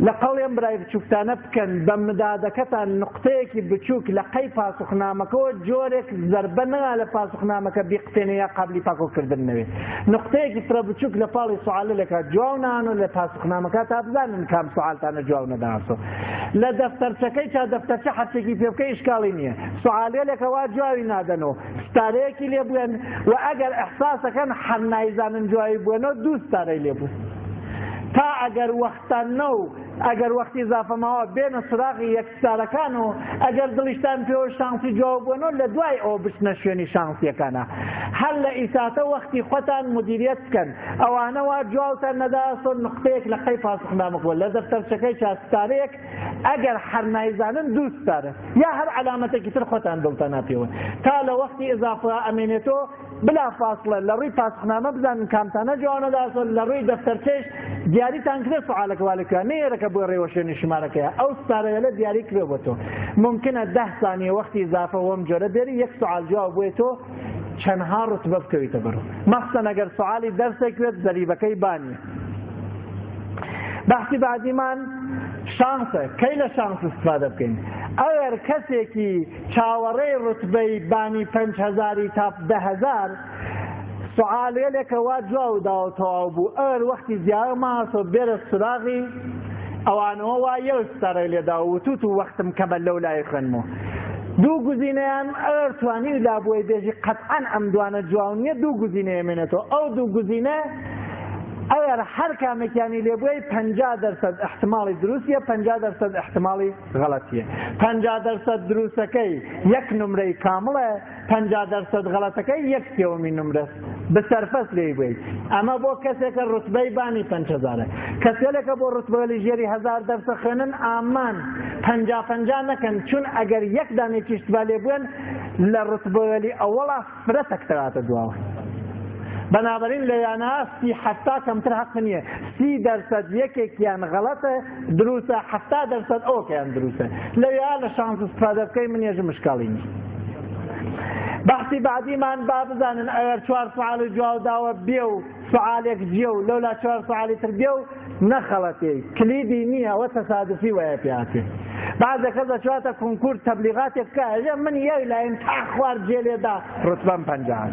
لە قەڵێم برای بچووکتانە بکەن بە مدادەکەتان نقطەیەکی بچووک لە قەی پاسخنامەکەەوە جۆرێک زەربە نەگا لە پاسخنامەکە بیقتێنێ یا قابلی پاکۆکردن نەوێت نقطەیەکی فرە بچووک لە پاڵی سوالە لەکە جواب نان و لە پاسخنامەکە تا بزانن کام سوالتانە جواب نەداسۆ لە دەفتەرچەکەی چا دەفتەرچە حەرفێکی پێ بکەی ئیشکاڵی نییە سوالێلێکە وا جوابی نادەنەوە ستارەیەکی لێ بوێن و ئەگەر ئەحساسەکەن هەر نایزانن جوابی بوێنەوە دوو ستارەی لێ بوو تا ئەگەر وەختان نەو ئەگەر وەختی ئیزافە ماوە بێنە سراغی یەک ستارەکان و ئەگەر دڵیشتان پێوە شانسی جواب بووەنەوە لە دوای ئەوە بچنە شوێنی شانسیەکانە هەر لە ئیساتە وەختی خۆتان مدیریەت بکەن ئەوانە وا جوابتان نەداسۆ نقطەیەک لە قەی پاسخنامەکەوە لە دەفتەرچەکەی چا ستارەیەک ئەگەر هەر نایزانن دوو ستارە یا هەر عەلامەتێکی تر خۆتان دڵتان پێوە تا لە وەختی ئیزافە ئەمێنێتەوە بلا فاصلە لە ڕووی پاسخنامە بزانن کامتانە جوانە داسۆ لە ڕووی دەفتەرچەش دیاریتان کرێ سوعالەکە والەکە نەیەرەکە بۆ ڕێوەشێنی شمارەکەیە ئەو ستارەیەلە دیاری کرێ بۆ تۆ ممکنە ده ثانیە وەختی ئیزافە وەم جۆرە بێری یەک سوعال جواب بۆیە تۆ چەندها ڕتبە بکەویتە بەرەو مەخصەن ئەگەر سوعالی دەرسێک بێت زەریبەکەی بانیە بەحسی بعدیمان شانسە کەی لە شانس استفادە بکەین ئەگەر کەسێکی چاوەڕێی ڕتبەی بانی 5هزاری تا 10هزار سوعالێلێکە وا جواب داوە تەواو بوو ئەگەر وەختی زیاوە ماسۆ بێرە سراغی ئەوانەوە وا یەو ستارەی لێدا وتوت و وەختم کەمە لەو لای خوێنمەوە دوو گزینەیان ئەگەر توانی لابووی بێژی قەتعەن ئەم دوانە جواب نییە دوو گزینەیە مێنێتەوە ئەو دوو گزینە ئەگەر هەر کامێکیانی لێبووی 50% احتمالی دروستیە 50% احتمالی غەڵەتیە 50% دروستەکەی یەک نمرەی کامڵە 50% غەڵەتەکەی یەک سێوەمی نمرە بسەرفەس لێی بووی ئەمە بۆ کەسێکە ڕتبەی بانی 5000 کەسێلێکە بۆ ڕتبەلی ژێری هزار دەرسە خوێنن ئامان پەنجا پەنجا نەکەن چون ئەگەر یەک دانێکیش اشتباه لێ بوون لە ڕتبەلی ئەوەڵا فرە تەکتەراتە دواوە بەنابەرین لە یانە سی حەفتا کەمتر حەق نییە 30% یەکێکیان غەڵەتە دروستە 70% ئەوکەیان دروستە لەویا لە شانس استفادە بکەی من یەژم مشکاڵی نییە بەحسی بعدیمان با بزانن ئەگەر چوار سوعال جواب داوە بێ و سوعالێک جیە و لەولا چوار سوعالی تر بێ و نەخەڵەتێ کلیدی نییە ئەوە تەسادفی وایە پێهاتێ. بەعزێ کەس ئەچواتە کونکور تەبلیغاتێک بکا ئەژێ من یەک لایم تا خوار جێ لێدا ڕوتبەم 50.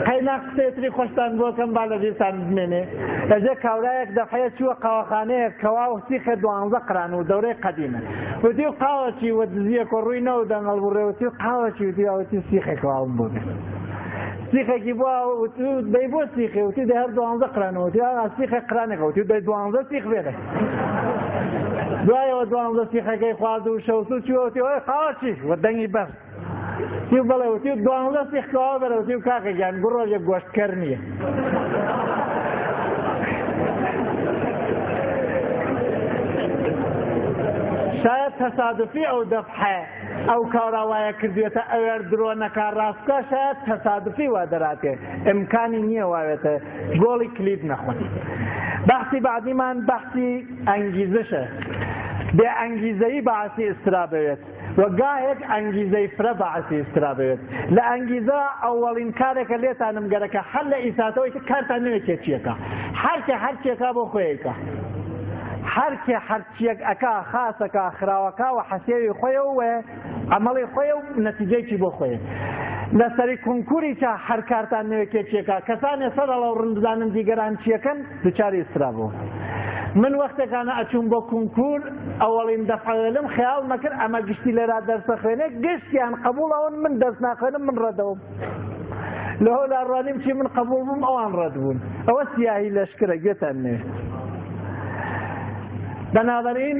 قەینا قسەیەتری خۆشتان بۆکەم با لە بیرتان بمێنێ. ئەژێ کاورایەک دەفعەیە چووە قاوەخانەیەک کەوا و سیخە دوانزە قران و دەورەی قەدیمە. وتی و قاوەچی وە دزیەک و ڕووی نەو دەنگەڵ بڕێ وتی و قاوەچی وتی وتی سیخێک کەواوم بۆ بێ. سیخێکی بووە وتی دەی بۆ سیخێ وتی دەی هەر دوانزە قرانەوە وتی ئاغا سیخێ قرانێکە وتی دەی دوانزە سیخ بێنە. دوایەوە دوانزە سیخەکەی خوارد و شەوسو چووە وتی ئۆی قاوەچی وە دەنگی بەرز. وتی و بەڵێ وتی و دوانزە سیخ کەوا بەرە وتی و کاکە گیان گوڕۆژێک گۆشتکەر نییە. شاید تەسادفی ئەو دەفحە ئەو کارا وایە کردوێتە ئەوێر درۆ نەکا ڕاست بکا شاید تەسادفی وا دەراتێ ئیمکانی نییە واوێتە گۆڵی کلیپ نەخۆن. بەحسی بعدیمان بەحسی ئەنگیزشە بێ ئەنگیزەیی بەعسی ئیسترا بەوێت و گاهێک ئەنگیزەی فرە بەعسی ئیسترا بەوێت لە ئەنگیزە ئەوەڵین کارێکە لێتانم گەرەکە هەر لە ئیساتەوەی کە کارتان نەوێت کێ چیەکە هەرکێ هەرچیەکە بۆ خۆیەکە هەرکێ هەرچیەک ئەکا خاسەکە خراوەکە و حەسێوی خۆیە و عەمەڵی خۆیە و نەتیجەیەکی بۆ خۆیە لەسەری کنکوری چا هەر کارتان نەوێت کێ چیەکە کەسانێ سەر هەڵەوڕن بزانن دیگەران چیەکەن دوچاری ئیسترا بوو من وەختێکانە ئەچوم بۆ کنکور ئەوەڵین دەفعەلم خەیاڵ مەکرد ئەمە گشتی لێرا دەرسە خوێنێ گشتیان قبوڵ ئەون من دەرس ناخوێنم من ڕەدەوم لەهۆ لا ڕوانیم چی من قبوڵ بووم ئەوان ڕەد بوون ئەوە سیاهی لەشکرە گوێتان نەوێت بەنابەرین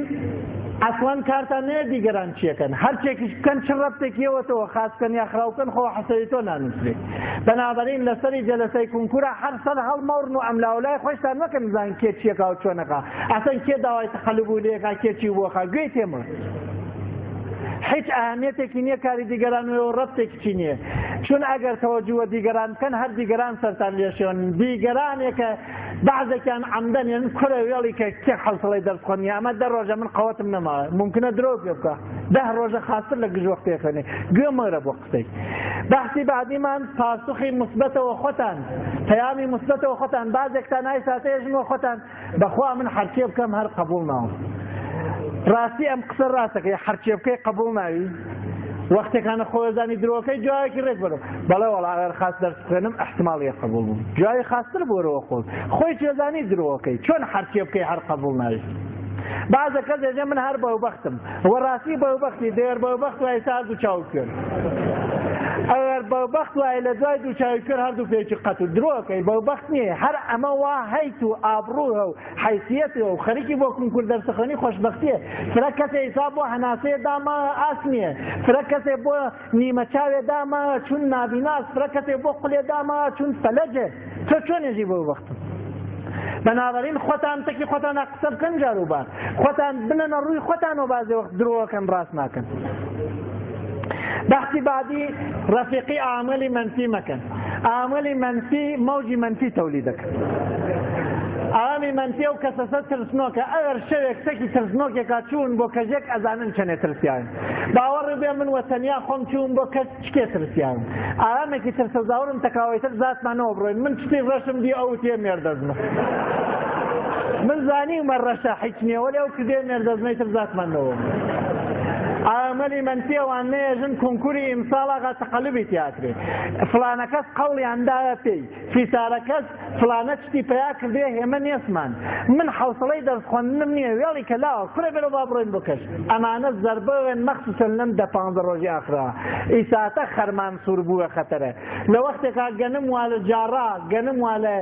ئەسڵەن کارتان نەیە دیگەران چیەکەن هەرچێکیش بکەن چ ڕەبتێکیەوەتەوە خاس بکەن یا خراو بکەن خۆ حەسەوی تۆ نانووسرێ بەنابەرین لەسەری جەلەسەی کنکورە هەر سەر هەڵمەوڕن و ئەملاولای خۆشتان مەکەن بزانن کێ چیەکا و چۆنەکا ئەسەن کێ داوای تەقەلوب و لێکا کێ چی بۆخا گوێی تێمە هیچ ئەهمیەتێکی نییە کاری دیگەران و ڕەبتێکی نییە چون ئەگەر تەوەجوە دیگەران بکەن هەر دیگەران سەرتان لێشێون دیگەرانێکە بەعزێکیان عەمدەن یان کورە وێڵی کە کێ حەوسەڵەی دەرس خوێندنی ئەمە دە ڕۆژە من قەوەتم نەماوە ممکنە درۆ پێ بکە ده ڕۆژە خاستر لە گژ وەختێ خوێنێ گوێ مەگرە بۆ قسەی بەحسی بعدیمان پاسخی مثبتەوە خۆتان پەیامی مثبتەوە خۆتان بازێکتان ئای ساتەیەژن وە خۆتان بەخوا من هەرچێ بکەم هەر قبوڵ ناوم ڕاستی ئەم قسە ڕاستەکەی هەرچێ بکەی قبوڵ ناوی وەختێکانە خۆزانی درۆکەی جوایەکی ڕێک بەرەو بەڵێ وەڵا ئەگەر خاس دەرس بخوێنم احتماڵیە قبوڵ بووم جوای خاستر بۆرەوە خۆ خۆی چێزانی درۆکەی چۆن هەرچێ بکەی هەر قبوڵ ناوی بازە کەس دێژێ من هەر بەوبەختم وە ڕاستی بەوبەختی دەیەر بەوبەخت وای سا هەردوو چاو کوێر ئەگەر بەوبەخت وای لە دوای دوو چاوی کوێر هەردوو پێکی قەت و درۆکەی بەوبەخت نییە هەر ئەمە وا هەیت و ئابڕووە و حەیسیەت و خەریکی بۆ کنکور دەرسخوێنی خۆشبەختیە فرە کەسێ حیساب بۆ هەناسەیە داما ئاس نییە فرە کەسێ بۆ نیمە چاوێ داما چون نابیناس فرە کەسێ بۆ قولێ داما چون فەلەجێ تۆ چۆن ێژی بۆ بەختم بەنابەرین خۆتان تەکی خۆتان قسە بکەن جاروبار خۆتان بنەنە ڕووی خۆتان و بازێ وەخت درۆکەن ڕاست ناکەن بەحسی بعدی ڕەفیقی عاملی منفی مەکەن عاملی منفی مەوجی منفی تەولی دەکەن عامی منفی ئەو کەسەسە ترسنۆکە ئەگەر شەوێک سەکی ترسنۆکێکا چوون بۆ کەژێک ئەزانن چەنێ ترسیاون باوەڕ بێ من وە تەنیا خۆم چوون بۆ کەس چکێ ترسیاون ئارامێکی ترسەزاورم تەکاوەیتر زاتمانەوە بڕۆین من شتی ڕەشم دی ئەو تێ مێردەزمە من زانیومە ڕەشە حیچ نییە وەلێ ئەو کردێ مێردەزمەی تر زاتمانەوە ئامەلی منفی ئەوان نەیەژن کنکوری ئیمساڵ ئاغا تەقەلوبی تیاترێ فلانە کەس قەوڵیان دایە پێی فیسارە کەس فلانە چتی پیا کردێ هێمە نێسمان من حەوسەڵەی دەرس خوێندنم نییە وێڵی کە لاوە کوڕێ بێرە با بڕۆین بۆ کەش ئەمانە زەربەوێن مەخصوصەن لەم دە پانزە ڕۆژی ئاخرا ئیساتە خەرمان سوور بووە خەتەرە لە وەختێکا گەنم وا لە جاڕا گەنم وا لە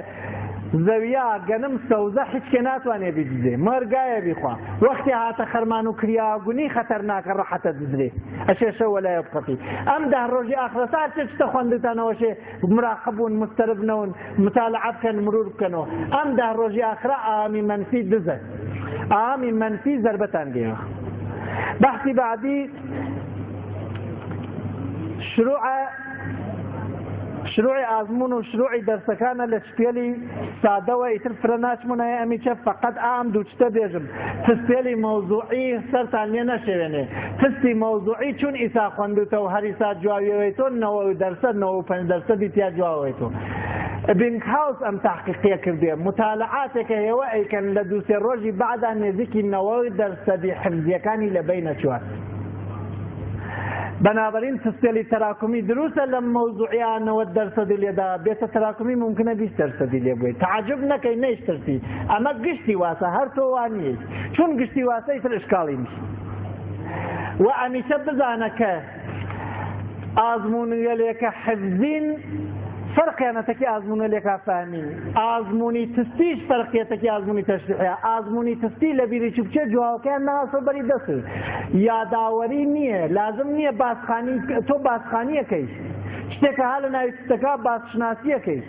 زەویا گەنم سەوزە هیچ کێ ناتوانێ بیدزێ مەرگایە بیخوا وەختی هاتە خەرمان و کریاگونی خەتەرناکە ڕەحەتە دزرێ ئەشێ شەو وەلایە بقەپی ئەم ده ڕۆژی ئاخرەتە هەرچێ چتە خوێندتانەوەشێ مراقب بوون مستەرب نەون متالعە بکەن مرور بکەنەوە ئەم ده ڕۆژی ئاخرە ئامی منفی دزە ئامی منفی زەربەتان گەیەوە بەحسی بعدی شروع شروعی ئازمون و شروعی دەرسەکانە لە چپێلی سادەوە ئیتر فرە ناچمونایە ئەمیچە فقط ئام دوو چتە بێژم تستێلی مەوزوعی سەرتان لێ نەشێوێنێ تستی مەوزوعی چون ئیسا خوەندوتە و هەر ئیسا جواویەوەی تۆ 90% 95 دەرسەدی تیا جواوەی تۆ. ئبینگهاوس ئەم تەحقیقیە کردێ، موتالعاتێکە هێوە ئەیکەن لە دوو سێ ڕۆژی بەعدا نێزیکی 90 دەرسەدی حفزیەکانی لە بەینە چوات. بەنابەرین تستێلی تەراکومی دروستە لەم مەوزوعیا 90 دەرسەدی لێدا بێتە تەراکومی ممکنە 20 دەرسەدی لێ بووی. تەعجب نەکەی نەیشترسی، ئەمە گشتی واسە، هەر تۆ وانیەی، چون گشتی واسە ئیتر ئشکاڵی نیە. و ئەمیشە بزانە کە ئازموونگەلێکە حفزین فەرقیانەتەکی ئازموونگەلێکا فەهمین، ئازموونی تستیش فەرقیەتەکی ئازموونی تەشریحە. ئازموونی تستی لە بیری چ بچێت جوابەکەیان ناسۆ بەری دەست یاداوەری نییە، لازم نییە باسخانی تۆ باسخانیەکەی شتێکە ها لە ناوی تستەکە باسشناسیەکەی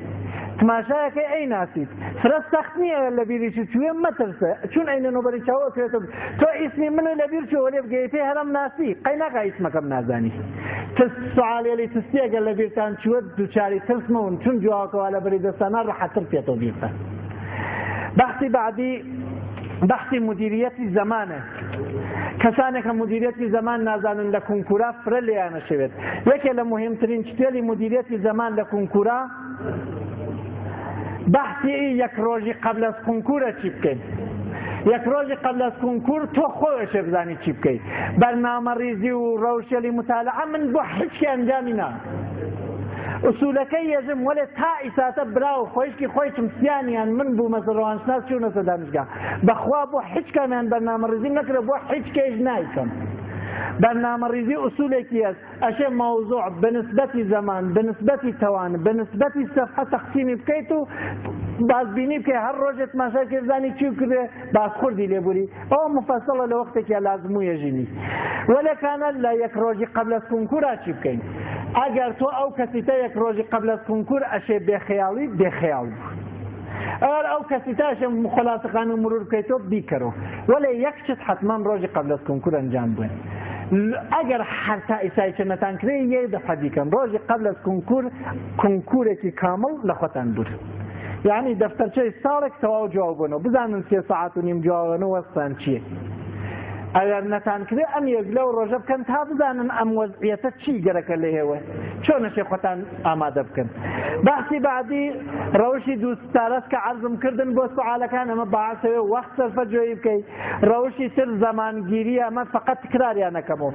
تماشایەکەی ئەی ناسیت، فرە سەخت نییە لە بیری چ چوێ مەترسە، چون ئەینە نۆبەری چاو ئەکرێتە تۆ ئیسمی منو لە بیر چووە لێ بگەی پێ هەرم ناسی قەی ناکا ئیسمەکەم نازانی. ترس سوالێلی تستی ئەگەر لە بیرتان چووە دووچاری ترس مەون، چون جوابەکەوا لە بەری دەستانە ڕەحەتتر پێتەوە بیرتان. بەحسی بەعدی بەحسی مدیریەتی زەمانە. کەسانێک کە مدیریەتی زەمان نازانن لە کنکورا فرە لێیانە شەوێت. یەکێ لە مهمترین شتێلی مدیریەتی زەمان لە کنکورا بەحسی یەک ڕۆژی قبل از کنکورە چی بکەین. یەک ڕۆژی قبل از کنکور تۆ خۆشێ بزانی چی بکەیت. بەرنامە ڕیزی و ڕەوشێلی مطالعە من بۆ هیچ ئەنجامی نا. ئوسولەکەی یەژم وەلێ تا ئیساتە برا و خۆیشکی خۆیشم سیانیان من بوومەسە ڕەوانشناس چوونەسە دانشگاه، بەخوا بۆ هیچ کامیان بەرنامە ڕیزیم نەکرد، بۆ هیچ کەیش نایکەم. بەرنامە ڕیزی ئوسولێکی هەست، ئەشێ مەوزوع بەنسبەتی زەمان، بەنسبەتی تەوان، بەنسبەتی سەفحە تەقسیمی بکەیت و بازبینی بکەی، هەر ڕۆژێ تماشای بکەی بزانی چی کردێ بازخوردی لێبووری. ئەوە مفەسەڵە لە وەختێکیا لازم و یەژینی. وەلێکانە لە یەک ڕۆژی قبل از کنکورا چی بکەین؟ ئەگەر تۆ ئەو کەسیتە یەک ڕۆژی قبل از کنکور ئەشێ بێخەیاڵی، بێخەیاڵ بوو. ئەگەر ئەو کەسیتە ئەشێ خۆلاسەکان و مرور بکەیت تۆ بیکەرەوە، وەلێ یەک شت حتمما ڕۆژی قبل از کنکور ئەنجام بوێن. ئەگەر هەر تا ئیسای چە نەتان کرێ یەک دەفعە بیکەن، ڕۆژی قبل از کنکور کنکورێکی کامڵ لە خۆتان بور. یعنی دەفتەرچەی ساڵێک تەواو جواب بوونەوە، بزانن سێ سەعات و نیم جوابەنەوە وەستان چییە. ئەگەر نەتان کرێ ئەم یەک لەو ڕۆژە بکەن تا بزانن ئەم وەزعیەتە چی گەرەکە لێوە، چۆنەشێ خۆتان ئامادە بکەن. بەحسی بەعدی ڕەوشی دوو ستارەس کە عەرزم کردن بۆ سوعالەکان، ئەمە باعەسەوێ وەخت سەرفە جۆیی بکەی. ڕەوشی تر زەمانگیری، ئەمە فقط تکراریان نەکەمەوە.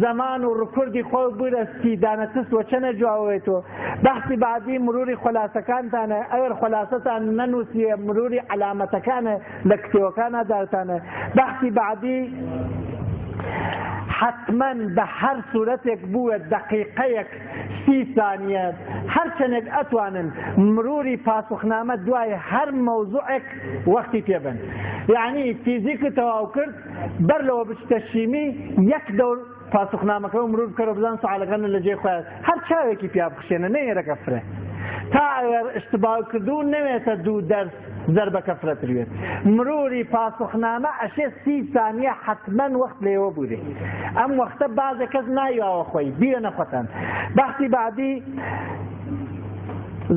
زەمان و ڕکوردی خۆ بورە سی دانە تست وە چەنە جوابەوەی تۆ. بەحسی بەعدی مروری خۆلاسەکانتانە، ئەگەر خۆلاسەتان نەنووسیە مروری عەلامەتەکانە لە کتێوەکانە دارتانە. بەحسی بەعدی حتما بە هەر سوورەتێک بووە دقیقەیەک سی ثانیە هەرچەندێک ئەتوانن مروری پاسخنامە دوای هەر مەوزوعێک وەختی پێبن. یعنی فیزیک تەواو کرد بەر لەوە بچتە شیمی یەک دەور پاسخنامەکە و مرور بکەرەوە بزان سوالەکان لە جێی خۆیان، هەر چاوێکی پیا بخشێنە نەیەرەکە فرە تا ئەگەر اشتباه کردو نەوێتە دوو دەرس زەربەکە فرەتر بێت. مروری پاسخنامە ئەشێ سی ثانیە حتما وەخت لێوە بورێ. ئەم وەختە بازێ کەس نایواوە خۆی بیرە نەخۆتان. بەحسی بەعدی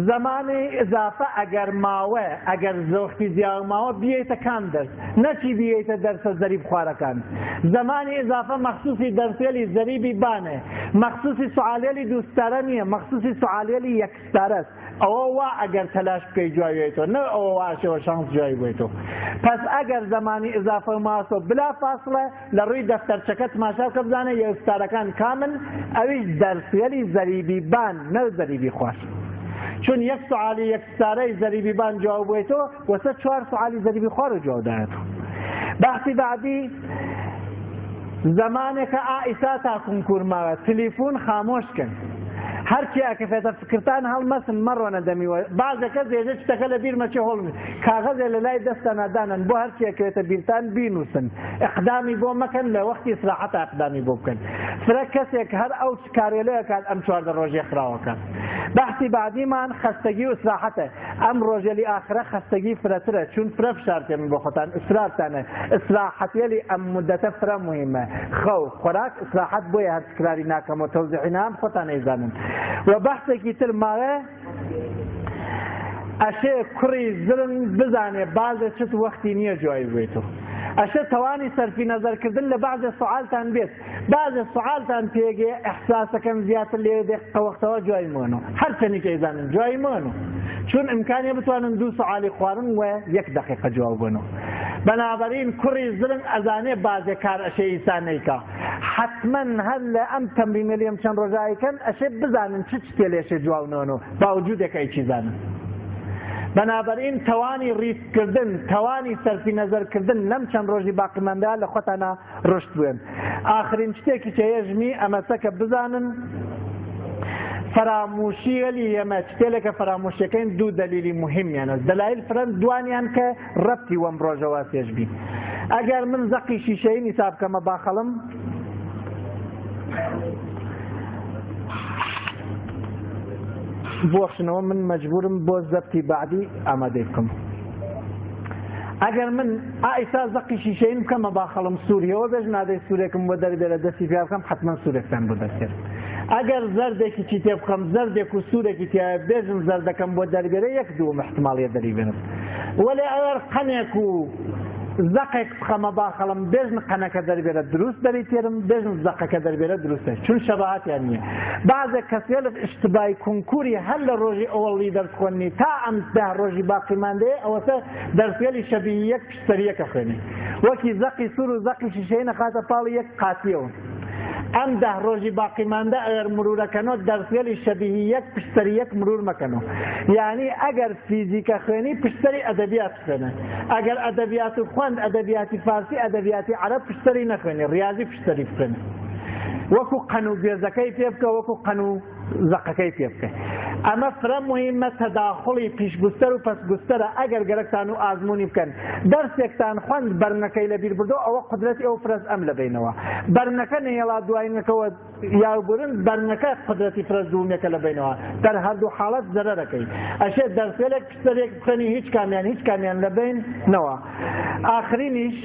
زمانی ئضافە ئەگەر ماوە، ئەگەر وەختی زیاو ماوە بیەیتە کام دەرس، نەچی بیەیتە دەرسە زەریب خوارەکان. زمانی ئضافە مەخصوصی دەرسێلی زەریبی بانێ، مەخصوصی سوالێلی دوو ستارە نییە، مەخصوصی سوالێلی یەک ستارەس. ئەوە وا ئەگەر تەلاش بکەی جوایەتەوە، نە ئەوە واشەوە شانس جوای بوویتەوە. پس ئەگەر زمانی ئضافە ماسۆ بلا فاصلە لە ڕووی دەفتەرچەکە تماشا بکە بزانە یەکستارەکان کامن، ئەویش دەرسێلی زەریبی بان نە زەریبی خوار. چون یەک سوالی یەک ستارەی زەریبی بان جواب بوویتەوە وەسە چوار سوالی زەریبی خوار جواب دایەتەوە. بەحسی بەعدی زەمانێکە ئائیسا تا کنکور ماوە تلیفون خامۆش کەن. هەرچی ئەکەفێتە فکرتان هەڵمەسن مەڕۆنە دەمیوە. بازێ کەس دێژە شتەکە لە بیرمەچێ هۆڵن، کاغەزێ لە لای دەستەنا دانن بۆ هەرچی ئەکەوێتە بیرتان بینووسن، ئەقدامی بۆ مەکەن، لە وەختی ئیسراحەت ئەقدامی بۆ بکەن. فرە کەسێک هەر ئەو کارێلەیە کات ئەم چواردە ڕۆژێ خراوەکە. بەحسی بەعدیمان خەستەگی و ئیسراحەتە. ئەم ڕۆژێلی ئاخرە خەستەگی فرەترە، چون فرە فشارتێ من بۆ خۆتان ئیسرارتانە. ئیسراحەتێلی ئەم مدەتە فرە مهمە. خەو، خۆراک، ئیسراحەت بۆیە هەر تکراری ناکەم و تەوزیحی نام خۆتان ئەیزانن. و بەحسێکی تر ماوێ ئەشێ کوڕی زرم بزانێ بازێ چت وەختی نییە جوای بوویتەوە. ئەشێ تەوانی سەرفی نەزەرکردن لە بەعزێ سوالتان بێت، بەعزێ سوالتان پێگێ ئەحساسەکەم زیاتر لێ دقیقە وەختەوە جوای مۆنۆ، هەرچەندی کە ئەیزانن جوای مۆنۆ. چون ئیمکانیە بتوانن دوو سوعالی خوارن وە یەک دەقیقە جواب بۆنەوە. بەنابەرین کوڕی زرنگ ئەزانێ بازێ کار ئەشێ ئیسا نەیکا. حەتمەن هەر لە ئەم تەمرینە لێم چەند ڕۆژە ئەیکەن ئەشێ بزانن چ چتێ لێشێ جواو نەوەنەوە باوجودێک ئەیچی زانن. بەنابەرین تەوانی ڕیسککردن، تەوانی سەرفی نەزەرکردن لەم چەند ڕۆژی باقیماندە لە خۆتانا ڕشت بوێن. ئاخرین شتێکی چێژمی ئەمەسە کە بزانن فەراموشیەلی ئێمە شتێلێکە فەراموشیەکەین دوو دەلیلی مهمیانە دەلایل فرەن دوانیان کە ڕەبتی وەم ڕۆژەوە پێش بی. ئەگەر من زەقی شیشەیی نیسا بکەمە باخەڵم بۆخشنەوە من مەجبورم بۆ زەبتی بەعدی ئامادەی بکەم. ئەگەر من ئایسا زەقی شیشەین بکەمە باخەڵم سووریەوە بێژ نادەی سوورێکم بۆ دەربێرە دەستی پیا بکەم حتمما سوورێکتان بۆ دەرکرد. ئەگەر زەردێکی چی تێ بخەم زەردێک و سوورێکی تایە بێژم زەردەکەم بۆ دەربێرە یەک دووم احتمالیە دەریبێنم. وەلێ ئەگەر قەنێک و زەقێک بخەمە باخەڵم بێژن قەنەکە دەربێرە دروست دەری تێرم بێژن زەقەکە دەربێرە دروستە چون شەباهاتیان نییە. بەعضێک کەسێلت اشتبای کنکوری هەر لە ڕۆژی ئەوەڵی دەرس خوێندنی تا ئەم 10 ڕۆژی باقی ماندەیە ئەوەسە دەرسگەلی شەبیهی یەک پشتسەریەکە خوێنێ وەکی زەقی سوور و زەقی شیشەی نەخاتە پاڵی یەک قاتیەوە. ئەم 10 ڕۆژی باقی ماندە ئەگەر مرورەکەنۆ دەرسگەلی شەبیهی یەک پشتسەری یەک مرور مەکەنۆ. یعنی ئەگەر فیزیکە خوێنی پشتسەری ئەدەبیات خوێنە، ئەگەر ئەدەبیات و خوێند ئەدەبیاتی فارسی ئەدەبیاتی عەرەب پشتسەری نەخوێنی ڕیاضی پشتسەری بخوێنە. وەکو قەن و گوێزەکەی پێ بکە وەکو قەن و زەقەکەی پێ بکە. ئەمە فرە مهمە تەداخڵی پیشگوستەر و پەسگوستەرە ئەگەر گەرەکتان و ئازمونی بکەن دەرسێکتان خوند بەرنەکەی لەبیر بردو ئەوە قدرەتی ئەو فرەس ئەم لەبینەوە بەرنەکە نەیەڵا دوایینەکەوە یاوبرن بەرنەکە قدرەتی فرەس دوومێکە لەبینەوە دەر هەردوو حاڵەت زەرەرەکەی ئەشێ دەرسێلێک پشتەرێک بخەنی هیچ کامیان هیچ کامیان لەبین نەوە. ئاخرینیش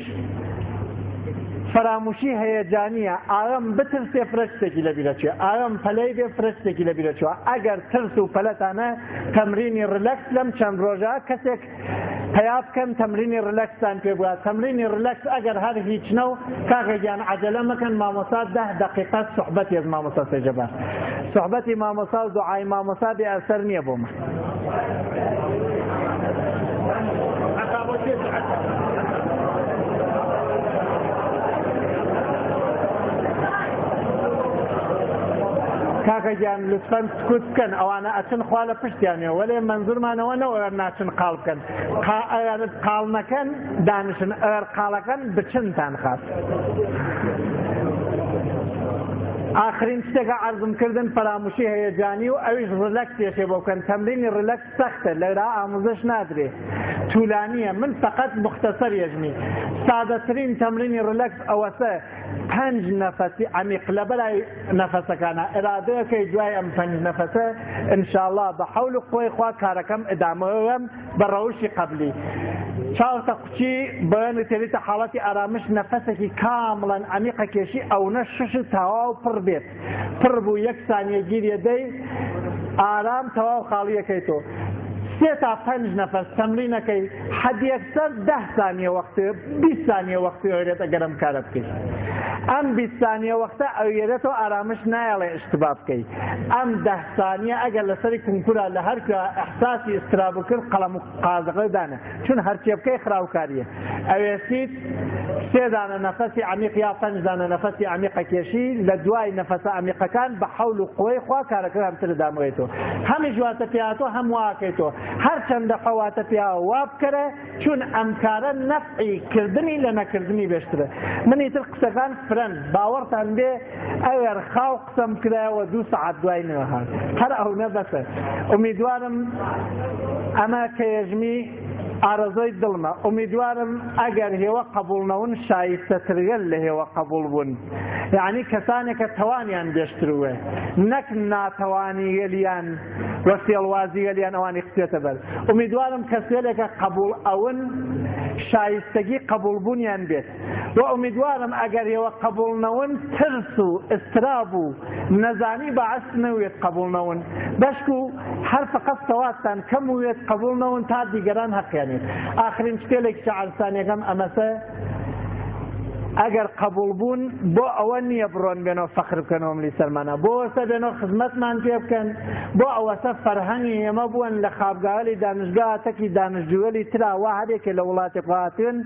فەراموشی هەیەجانیە ئاوم بترسێ فرە شتێکی لەبیرەچێ ئاوم پەلەی بێ فرە شتێکی لەبیرەچوە. ئەگەر ترس و پەلەتانە تەمرینی ڕلەکس لەم چەند ڕۆژە کەسێک پیا بکەن تەمرینی ڕلەکستان پێ بووە. تەمرینی ڕلەکس ئەگەر هەر هیچ نەو کاکە گیان عەجەلە مەکەن مامۆستا 10 دقیقە سوحبەتی ئەز مامۆستا سێجەبار سوحبەتی مامۆستا و دوعای مامۆستا بێ ئەسەر نییە بۆ من. کاکە گیان لطفەن سکوت بکەن ئەوانە ئەچن خوا لە پشتیانەوە وەلێ منزورمانەوە نەوە ناچن قاڵ بکەن ئەگەر قاڵ نەکەن دانیشن ئەگەر قاڵەکەن بچنتان خاست. ئاخرین شتێکە عەرزم کردن فەراموشی هەیەجانی و ئەویش ڕلەکس یەشێ بۆ بکەن. تەمرینی ڕلەکس سەختە لەرا ئاموزش نادرێ طولانیە من فقط مختصر یەژمی. سادەترین تەمرینی ڕلەکس ئەوەسە پەنج نەفەسی عەمیق لەبەرای نەفەسەکانە ئرادەیەکەی دوای ئەم پەنج نەفەسە ئینشاءاللە بە حەول و قوەی خوا کارەکەم ئدامەوەم بە ڕەوشی قەبلی. چاوتە قوچی بەیان تێریتە حاڵەتی ئارامش نەفەسێکی کامڵەن عەمیقە کێشی ئەونە شش تەواو پڕ بێت پڕ بوو یەک سانیە گیریە دەی ئارام تەواو خاڵیەکەی تۆ سێ تا پەنج نەفەس تەمرینەکەی حەد یەکسەر 10 سانیە وەخت 20 سانیە وەختی ئەوێت ئەگەر ئەم کارە بکەیت. ئەم 20 سانیە وەختە ئەوێرێتەوە ئارامش نایەڵێ اشتباه بکەیت. ئەم 10 سانیە ئەگەر لەسەری کنکورا لە هەر کوێ ئەحساسی ئستراب کرد قەڵەم و قازەکە دانە چون هەرچێ بکەی خراوکاریە. ئەوێسیت سێ دانە نەفەسی عەمیق یا پەنج دانە نەفەسی عەمیقە کێشی لە دوای نەفەسە عەمیقەکان بە حەول و قوەی خوا کارەکە هەمتر دامەوێتەوە. هەمیش واتە پیاتۆ هەم واکەیتەوە هەرچەندە قەواتە پیاوە وا بکەرە چون ئەم کارە نەفعی کردنی لە نەکردنی بێشترە. منی تر قسەکان فرەن باوەڕتان بێ ئەگەر خاو قسەم کرایەوە دوو سەعات دوای نەهات هەر ئەو نەبەسە. ئومیدوارم ئەمە کە یەژمی ئارەزۆی دڵمە. ئومیدوارم ئەگەر هێوە قبول نەون شایستەترگەل لە هێوە قبول بوون. یعنی کەسانێکە تەوانیان بێشتروێ نەک ناتەوانیگەلیان و فێڵوازیگەلیان ئەوانی قسێتە بەر. ئومیدوارم کەسێلێکە قبول ئەون شایستگی قبول بوونیان بێت و ئومیدوارم ئەگەر ئێوە قبول نەون ترس و ئستراب و نەزانی باعث نەوێت قبول نەون بەشک و هەر فقط سەواتتان کەم وێت قبول نەون تا دیگەران هەقیانێت. ئاخرین شتێلێک شعرستانیەکەم ئەمەسە. ئەگەر قەبوڵ بوون بۆ ئەوە نییە بڕۆن بێنەوە فەخر بکەنەوە ملی سەرمانە، بۆ ئەوەسە بێنەوە خزمەتمان پێ بکەن، بۆ ئەوەسە فەرهەنگی ئێمە بوون لە خابگاەلی دانشگا تەکی دانشجووەلی ترا وا هەرێکێ لە وڵاتێک هاتوون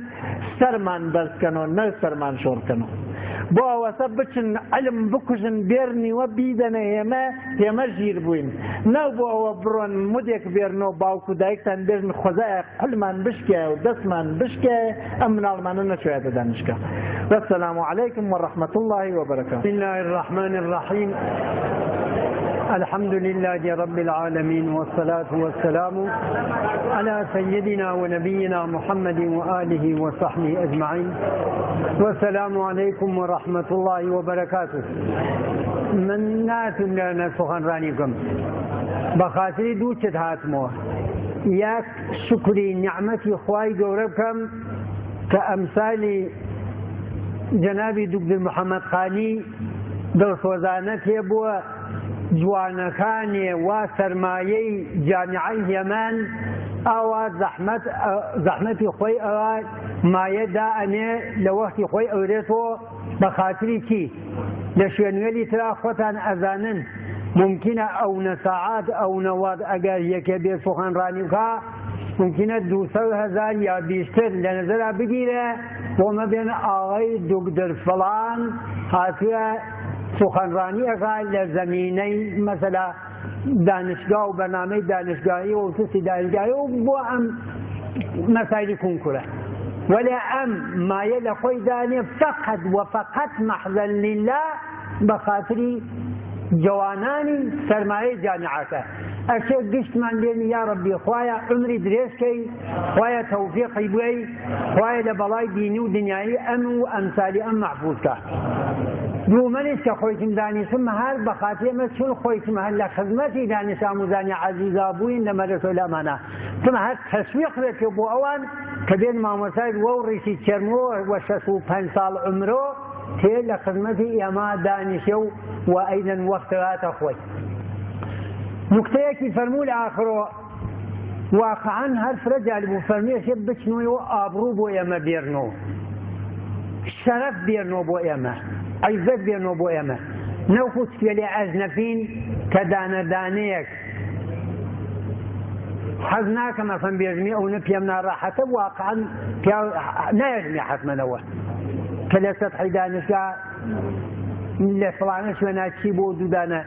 سەرمان بەرز کەنەوە نە سەرمان شۆڕ کەنەوە. بۆ ئەوەسە بچن علم بکوژن بێرنیوە بیدەنە ئێمە، ئێمە ژیر بووین، نەو بۆ ئەوە بڕۆن مودێک بێرنەوە باوک و دایکتان بێژن خۆزایە قولمان بشکایە و دەستمان بشکایە ئەم مناڵمانە نەچوایەتە دانشگا. والسلام علیکم ورحمة الله وبرکاته. بسم الله الرحمن الرحیم. الحمد لله رب العالمين والصلاة والسلام على سيدنا ونبينا محمد وآله وصحبه أجمعين. والسلام عليكم ورحمة الله وبركاته. من ناتم لنا سخنرانی بکەم بە خاتری دوو چت هاتمەوە، یەک شکری نیعمەتی خوای گەورە بکەم کە ئەمسالی جەنابی دکتۆر محەممەد خانی دڵسۆزانە تێبووە جوانەکانێ وا سەرمایەی جامیعەی هێمان ئاوا زەحمەتی خۆی ئەوە مایە دائەنێ لە وەختی خۆی ئەورێتەوە بە خاتری چی؟ لە شوێنوێلی ترا خۆتان ئەزانن ممکنە ئەو نە ساعات ئەو نەوات ئەگەر یەکێ بێ سوخەنڕانی بکا ممکنە 200,000 یا بیشتر لە نظرا بگیرە بۆ مەبێن ئاغای دکتۆر فڵان هاتووە سوخەنڕانی ئەکا لە زەمینەی مەسەلا دانشگاه و بەرنامەی دانشگاهی و تستی دانشگاهی و بۆ ئەم مەسایلی کنکورە. ولا ئەم مایە لە خۆی دانێ فقط و فقط محضا لله بە خاتری جوانانی سەرمایەی جامیعەکە. ئەشێ گشتمان بێنی یا ربی خوایە عمری درێژکەی، خوایە تەوفیقی بووی، خوایە لە بەڵای دینی و دنیایی ئەم و ئەمسالی ئەم مەحفوظ کە. دوومەنیش کە خۆیتم دانیشم هەر بە خاتری ئەمە چون خۆیتم هەر لە خزمەتی دانش ئاموزانی عەزیزا بووین لە مەدرەسە لامانە تم هەر تەشویق بێت بۆ ئەوان کە بێن مامۆستای وەو ڕیشی چەرمۆ وە 65 ساڵ عمرۆ تێ لە خزمەتی ئێمە دانیشێ و و ئەیدەن وەختەواتە خۆی. نکتەیەکی فەرموو لە ئاخرۆ واقعا هەر فرە جالب و فەرمێشێ بچنەوە و ئابڕوو بۆ ئێمە بێرنەوە، شەرەف بێرنەوە بۆ ئێمە، عیزەت بێرنەوە بۆ ئێمە، نەوخو چکێ لێ ئەژنەفین کە دانەدانەیەک حەز ناکەم ئەفەم بێژمی ئەو نە پێم ناڕاحەتە، واقعا نایەژمی حەتمەنەوە کە لە سەتحی دانشگا لە فڵانە شوێنا چی بۆ دوودانە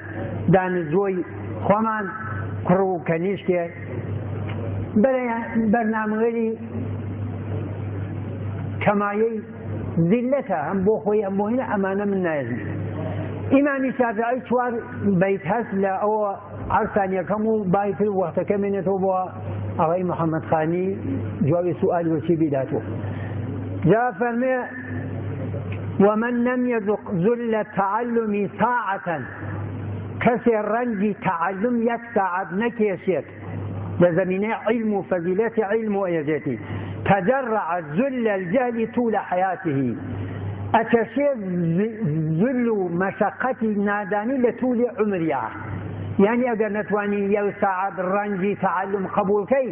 دانشجوی خۆمان کوڕ و کەنیشتێ بەرنامەوەری کەمایەی زیلەتە هەم بۆ خۆی هەم بۆ هینە ئەمانە من نایەژم. ئیمامی شافعی چوار بەیت هەست لە ئەوە عەرسان یەکەم و بایتر وەختەکە مێنێتەوە بۆ ئاغای محەممەد خانی جوابی سوئال وەچی بیداتەوە. جا فەرمێ ومن لم يذق ذل التعلم ساعة کەسێ ڕەنجی تعلم یەک ساعت نەکێشێت لە زەمینەی علم و فەزیلەتی علم و ئێژێتی تجرع ذل الجهل طول حياته ئەچەشێ ذل و مەشەقەتی نادانی لە طولی عمریا. یعنی ئەگەر نەتوانی یەک ساعت ڕەنجی تعلم قبولکەی،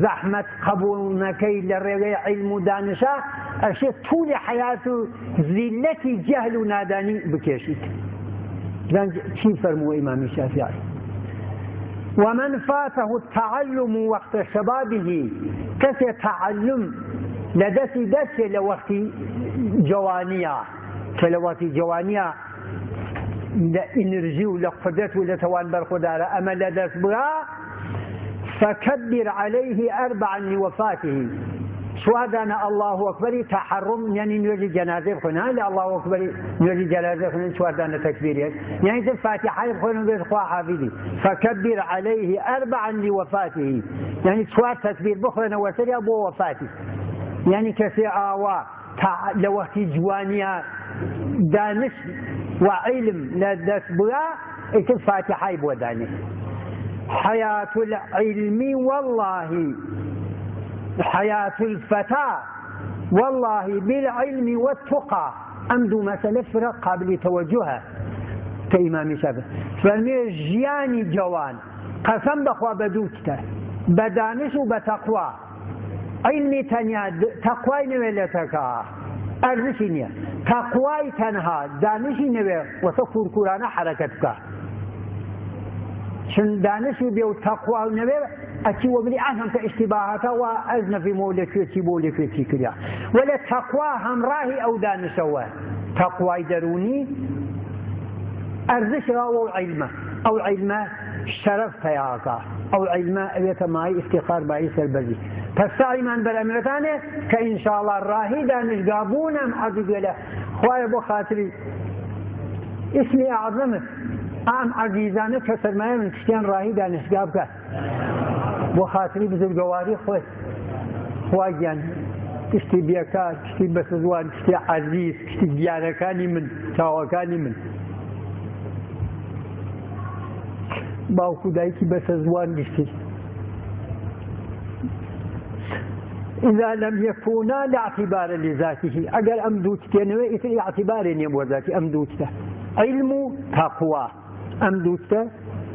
زەحمەت قبول نەکەی لە ڕێگەی علم و دانشا، ئەشێ طولی حیات و زیلەتی جەهل و نادانی بکێشیت. چی فەرمووە ئیمامی شافعی؟ ومن فاته التعلم وقت شبابه، کەسێ تعلم لە دەستی دەرچێ لە وەختی جوانیە، کە لە وەختی جوانیە لە ئینرژی و لە قودرەت و لە تەوان بەرخۆدارە، ئەمە لە دەست بگا فكبر عليه أربعا لوفاته. سوادانا الله أكبر تحرم، يعني نوجي جنازة بخونا لا الله أكبر نوجي جنازة بخونا سوادانا تكبير، يعني الفاتحة بخونا بيت خوا حافظي. فكبر عليه أربعا لوفاته، يعني سواد تكبير بخونا وسري أبو وفاته، يعني كسي آوا لوقت جوانيا دانش وعلم لدس بلا الفاتحة بوداني. حياة العلم والله حياة الفتى والله بالعلم والتقى أمدو مسألة فرق قابل توجهها كإمام شافعي. فالمي جياني جوان قسم بخوا بدوكته بدانش وبتقوى علمي تنيا تقوى نولتك. ئەرزشی نییە. تەقوای تەنها دانشی نەوێ وەسە کورکورانە حەرەکەت بکە، چون دانشی بێ و تەقوا نەوێ ئەچی وەبلی ئەم هەمکە ئیشتیباهاتە وا ئەز نەفیمەوە لەکوێ چی بۆ لەکوێ چی کریا. وەلێ تەقوا هەمڕاهی ئەو دانشەوە، تەقوای دەروونی ئەرزشی ئەو عیلمە، ئەو عیلمە شەرەف پەیاکا، ئەو عیلمە ئەوێتە مایەی ئیفتیخار مایەی سەربەرزی. پس سەعیمان بەرئەمرەتانێ کە ئینشاءڵڵا ڕاهی دانشگا بوون ئەم عەزیزێلە خوایە بۆ خاتری ئیسمی ئەعظەمت ئەم عەزیزانە کە سەرمایە من پشتیان ڕاهی دانشگا بکە بۆ خاتری بزرگەواری خۆی. خوا گیان کشتی بێکار، کشتی بەسزوان، کشتی عەزیز، کشتی گیانەکانی من، چاوەکانی من، باوک و دایکی بەسەزوان گشتی. إذا لم يكونا لا اعتبار لذاته، ئەگەر ئەم دوو تێنەوە ئیتر اعتبارێ نییە بۆ ذاتی ئەم دوو تە، علم و تەقوا، ئەم دوو تە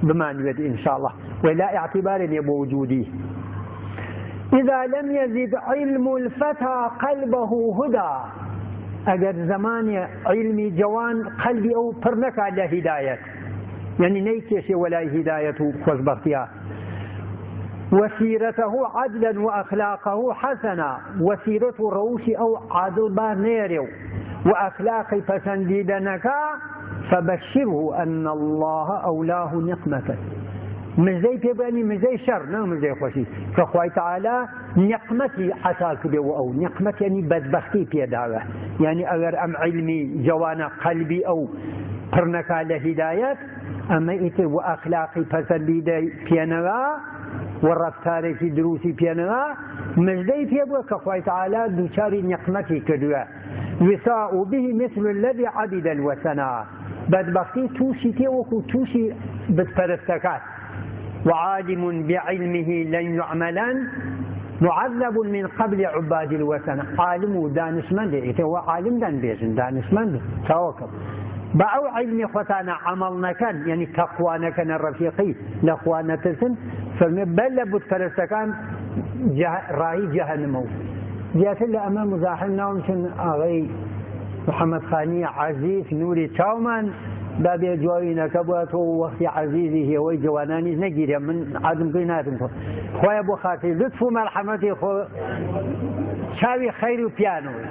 بمانوێت إن شاء الله، ولا اعتبار نییە بۆ وجودی. إذا لم يزد علم الفتى قلبه هدى، ئەگەر زەمانی علمی جوان قەلبی ئەو پڕ نەکات لە هیدایەت، یعنی نەیکێشێ وەلای هیدایەت و خۆشبەختیە، وسيرته عدلا وأخلاقه حسنا، وسيرته ڕەوشی ئەو عادل بار نێرێ و وأخلاقی پەسەندیدە نەکا، فبشره أن الله أولاه نقمة. مژدەی پێ بەنی مژدەی شەڕ نە مژدەی خۆشی، کە خوای تەعالا نقمەتی عەتا کردێ و ئەو نقمەت یعنی بەدبەختی پێداوە، یعنی ئەگەر ئەم عیلمی جوانە قەلبی ئەو پڕ نەکا لە هیدایەت، ئەمە ئیتر و ئەخلاقی پەسەندیدە پێنەوە و ڕەفتارێکی دروستی پێنەوە، مژدەی پێ بووە کە خوای تەعالا دووچاری نقمەتی کردووە. وساء به مثل الذي عبد الوثنا، بەدبەختی تووشی تێ وەکو تووشی بتپەرستەکان. وعالم بعلمه لن يعملا معذب من قبل عباد الوثن. عالم و دانشمند ئیتر وە عالم دان بێژن دانشمند چاوەکەم بە ئەو عیلمی خۆتانە عەمەڵ نەکەن، یعنی تەقوا نەکەنە ڕەفیقی لە خوا نەترسن، فەرمێ بەر لە بتپەرستەکان ڕاهی جەهەنمە. و زیاتر لە ئەمە مزاحم ناوم چون ئاغەی محەممەد خانی عەزیز نوری چاومان با بێ جوابی نەکە بووە تۆ وەختی عەزیزی هێوەی جوانانیش نەگیرێ، من عادم پێی ناتم خۆ خۆیە بۆ خاتری لوتف و مەرحەمەتی خۆ چاوی خەیر و پیانەوەی.